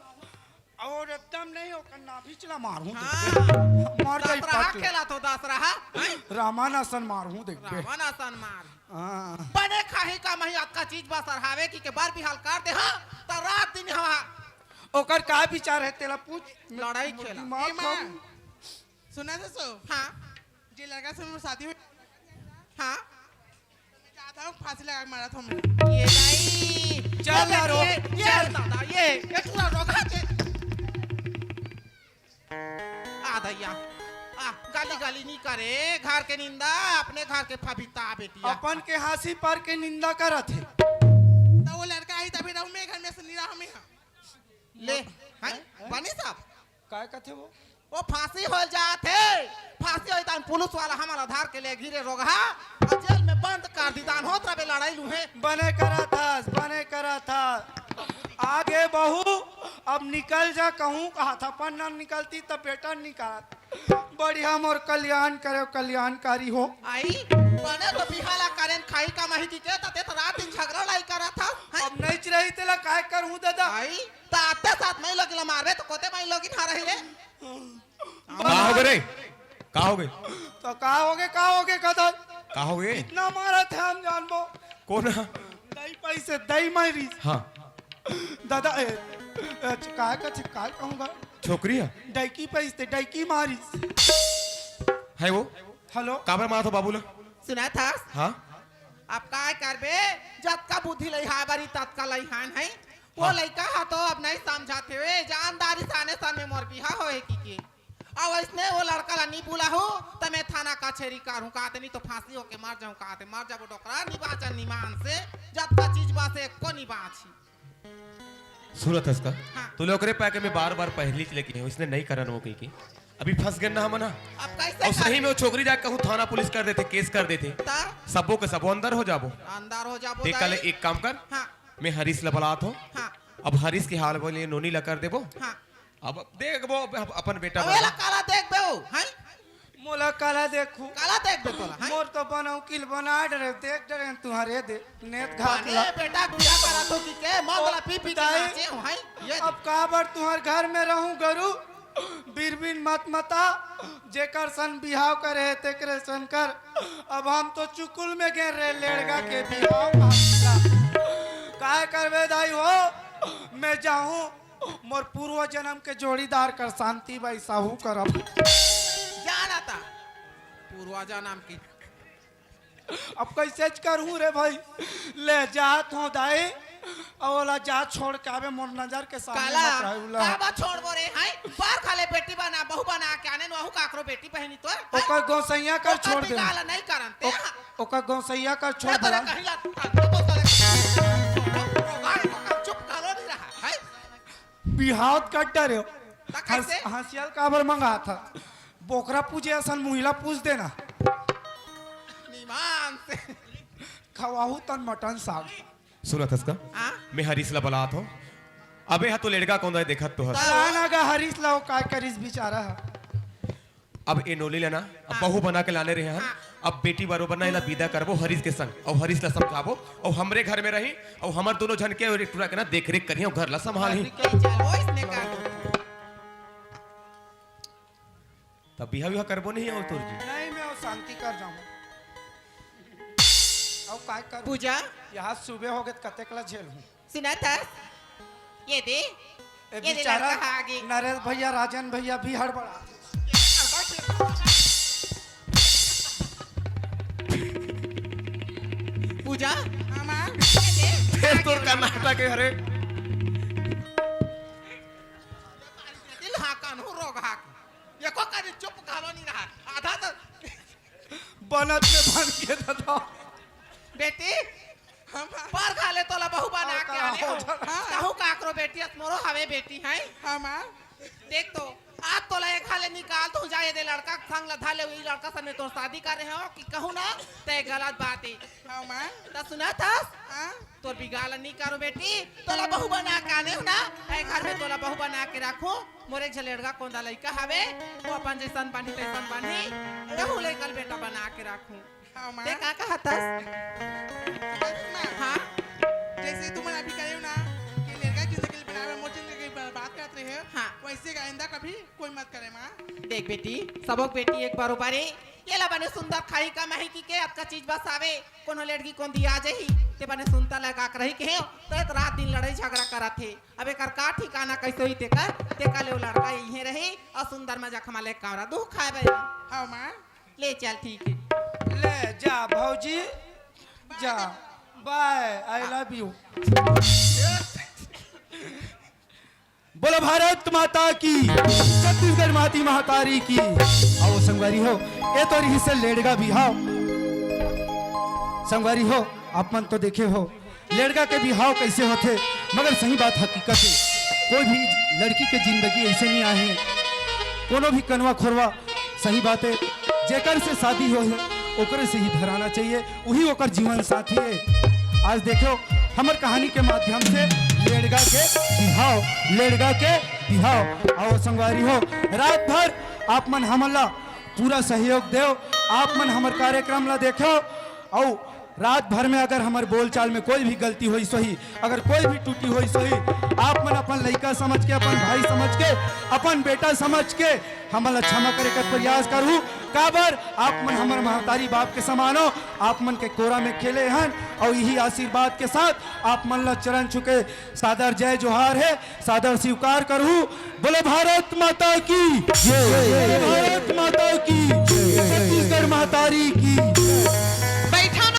और एकदम नहीं, ओकर नाभिच ला मारहूं हाँ। देख। मर जाई दसरहा पट। खेला तो दसरहा, हैं? रामानासन मारहूं देख बे। रामानासन मार। हाँ। बने खाही का मही अतका चीज बा सरहावे की के बर बिहाल कर दे, हाँ? त रात दिन हवा। ओकर का विचार है तेला पूछ। लड़ाई खेला। दिमाग ए माँ, खराब। सुना थे सो? हाँ। जे लड़का से मोर शादी हो हाँ। जात हूँ, फांसी लगा के मारत हूँ मैं। ये नहीं। चल ये ना रो, ये, ये चल। दादा, ये, ये पूरा रोगा के। आ दैया, आ, गाली, गाली नहीं करे, घर के निंदा, अपने घर के फबिता बेटिया। अपन के हाँसी पर के निंदा करत हे। तो वो लड़का आई तभी रहूँ मैं घर में से नहीं रहा मैं। ले, हैं? बनी साहब? काय कथे वो? वो फांसी हो जात हे। फांसी होई त पुलिस वाला हमला धर के ले घिरे रोगहा और जेल में बंद कर दी दान होत रबे लड़ाई लूहे। बने करा था, बने करा था। आगे बहू, अब निकल जा कहूँ कहा था, पर ना निकलती त बेटा निकालत। बढ़िया मोर कल्याण करे, कल्याणकारी हो। आई, बने तो बिहाला करेन खाई का मही की के, त ते त रात दिन झगड़ा लाई करा था, हैं? अब नहीं रही तेला काय करूँ दादा? आई, त आते साथ मैं लोग ला मारबे त कोते मैं लोग ही ना रही रे। का हो गे रे? का हो गे? तो का हो गे, का हो गे, कदर? का हो गे? इतना मारा था हम जानबो। कौन? दई पैसे, दई मारिस। हाँ। दादा, ए, ए, काय का, काय कहूँगा? छोकरी है? डैकी पैसे, डैकी मारिस। है वो? हेलो? काबर मारत हो बाबू ला? सुना था? हाँ? अब काय करबे? जतका बुद्धि लइहाय बारी ततका लइहान है। वो हाँ। लइका हा तो अब नहीं समझत हे, जानदारी साने सन में मोर बिहा होए की के। अब इसने वो लड़का ला नहीं बुलाहू, त मैं थाना कचेरी करूँ, कहते नहीं तो फांसी होके मर जाऊँ, कहते मर जाबो डोकरा, नहीं बाचन निमान से, जतका चीज बासे एको नहीं बाची। सूरत हस का? हाँ। तू लोकरे पाके मैं बार-बार पहली च लेके हूँ, इसने नहीं करन वो कही के। अभी फंस गए ना हमन हा। अब कैसे और सही करें? में वो छोकरी जाके कहूँ थाना पुलिस कर देते, केस कर देते। ता? सबो के सबो अंदर हो जाबो। अंदर हो जाबो ते कल दाई। एक काम कर, हाँ। मैं हरीश ला बलात हूँ। हाँ। अब हरीश के हाल बोले नोनी ला कर देबो। हाँ। अब देखबो अब अपन बेटा अब बना। एला काला देखबे हो, हैं? मोला काला देखू। काला देखबे तोला, हैं? मोर तो बनऊ किल बना डरे, देख डरे तुहरे दे, नेत घात बने ला। बेटा गुड़ा करा तो की के, मां ओ, बोला पी पी के बताए, नाचे हो, हैं? ये अब काबर तुहर घर में रहूं गरू, बिरबिन मत मता, जेकर सन बिहाव करे हे, तेकरे सन कर। अब हम तो चुकुल में गे रे, लेड़गा के बिहाव का। काय करबे दाई हो, मैं जाहूं, मोर पूर्व जन्म के जोड़ीदार कर शांति बाई साहू करब। जाना था, पूर्व जन्म की। अब कैसे च करूं रे भाई? ले जात हो दाई, अउ ओला जा छोड़ के आबे, मोर नजर के सामने काला, मत रहे उला। काबा छोड़बो रे, हैं? बार खाले बेटी बना, बहू बना के आने, वहू काकरो बेटी बहनी तोर, हैं? ओकर गोसैया कर ओकर छोड़ दे। बिगाह ला नहीं करन ते, ओक-, हाँ। ओकर गोसैया कर छोड़ ए, तोरा दे। कहिला, चुप करो नहीं रहा, हैं? बिहाव कर डरे हो। ता कैसे? हंस-, हंसियल काबर मंगात हस? बोकरा पूजे असन मुहिला पूज देना। निमान से। खवाहू तन मटन साग। सुनत हस का? हाँ? मैं हरीश ला बलात हो। अबे हा तो लेड़गा कौन है देखत तो हस। चला ना गा हरीश ला, वो काय करिस बेचारा ह। अब ए नोली ला ना, अब हाँ। बहू बना के लाने रहे हन। हाँ। अब बेटी बरोबर ना एला विदा करबो हरीश के संग, अउ हरीश ला समझाबो, अउ हमरे घर में रही, अउ हमर दोनों झन के अउ एक टुरा के ना देख रेख करिही, अउ घर ला संभालही। अरे कहीं चलो इसने का। तब बिहा विहा करबो नहीं अउ तोर जी। नहीं, मैं वो शांति कर जाऊँ। अउ काय कर पूजा? यहाँ सुबह हो गए, कतेक ला झेल हूँ। सुनत हस? ये दे, ए, ये दे बेचारा लड़का हा आगे। नरेश भैया, राजन भैया भी हड़बड़ा। पूजा, हाँ, माँ। ये दे, फिर आगे तोर लड़का। कर्नाटक है, अरे। दिल हाकन हो, रोग हाक। ये को करी चुप घालो नहीं रहा। आधा तो बनत में बन के दादा। बेटी, हम पर घाले तोला बहू बना के आने हो। हाँ। कहूँ काकरो बेटी अस मोरो हवे बेटी है। हाँ, माँ। देख तो, आज तोला एक घाले निकाल तू जाए दे लड़का के संग ला धाले हुई लड़का सने तोर शादी करे हो कि कहूँ ना, ते गलत बात है। हाँ, माँ। त सुनत हस? हाँ। तोर बिगाल नी करो बेटी, तोला बहू बना के आने हो ना, ए घर में तोला बहू बना के रखूं। मोरे एक झलेड़गा कोंदा लइका हवे, वो अपन जैसन बनी तैसन बनी, रहू लइका ल बेटा बना के रखूं। हाँ, माँ। ते का कहत हस? माँ, हाँ? जैसे तुमन अभी कहे हो ना कि लड़का की जिंदगी बनावे, मोर जिंदगी बर्बाद करत रहे हो, हाँ। वैसे आइंदा कभी कोई मत करे, माँ। देख बेटी, सबक बेटी एक बरोबर है। ये ला बने सुंदर खाई का महकी के अतका चीज बस आवे, कोनो लेड़गी कोन दिया जही, ते बने सुनता लगा के रही के हो, तो रात दिन लड़ाई झगड़ा करत हे। अब एकर का ठिकाना कैसे होई तेकर, तेकर ले वो लड़का इहे रही और सुंदर मजा खमा ले कावरा दूह खाए बे। हाँ, माँ। ले चल, ठीक है। ले जा भौजी, जा। बाय, I love you। बोलो भारत माता की, छत्तीसगढ़ माती महतारी की। आओ संगवारी हो, ए तो रहिसे लेड़गा बिहाव। संगवारी हो, आप मन तो देखे हो, लेड़गा के बिहाव कैसे होथे, मगर सही बात हकीकत है, कोई भी लड़की के जिंदगी ऐसे नहीं आहे। कोनो भी कनवा खोरवा, सही बात है, जेकर से शादी हो है, ओकरे से ही धराना चाहिए। उही ओकर जीवन साथी है। आज देखो, हमर कहानी के माध्यम से लेड़गा के बिहाव, लेड़गा के बिहाव। अउ संगवारी हो, रात भर आप मन हमन ला पूरा सहयोग देव, आप मन हमर कार्यक्रम ला देखो, अउ रात भर में अगर हमर बोलचाल में कोई भी गलती होई सोही, अगर कोई भी त्रुटि होई सोही, आप मन अपन लइका समझ के, अपन भाई समझ के, अपन बेटा समझ के हमन ला क्षमा करे के प्रयास करू। काबर आप मन हमर महतारी बाप के समान हो, आप मन के कोरा में खेले हन, अउ यही आशीर्वाद के साथ आप मन ला चरण छुके सादर जय जोहार है, सादर स्वीकार करू। बोले भारत माता की जय।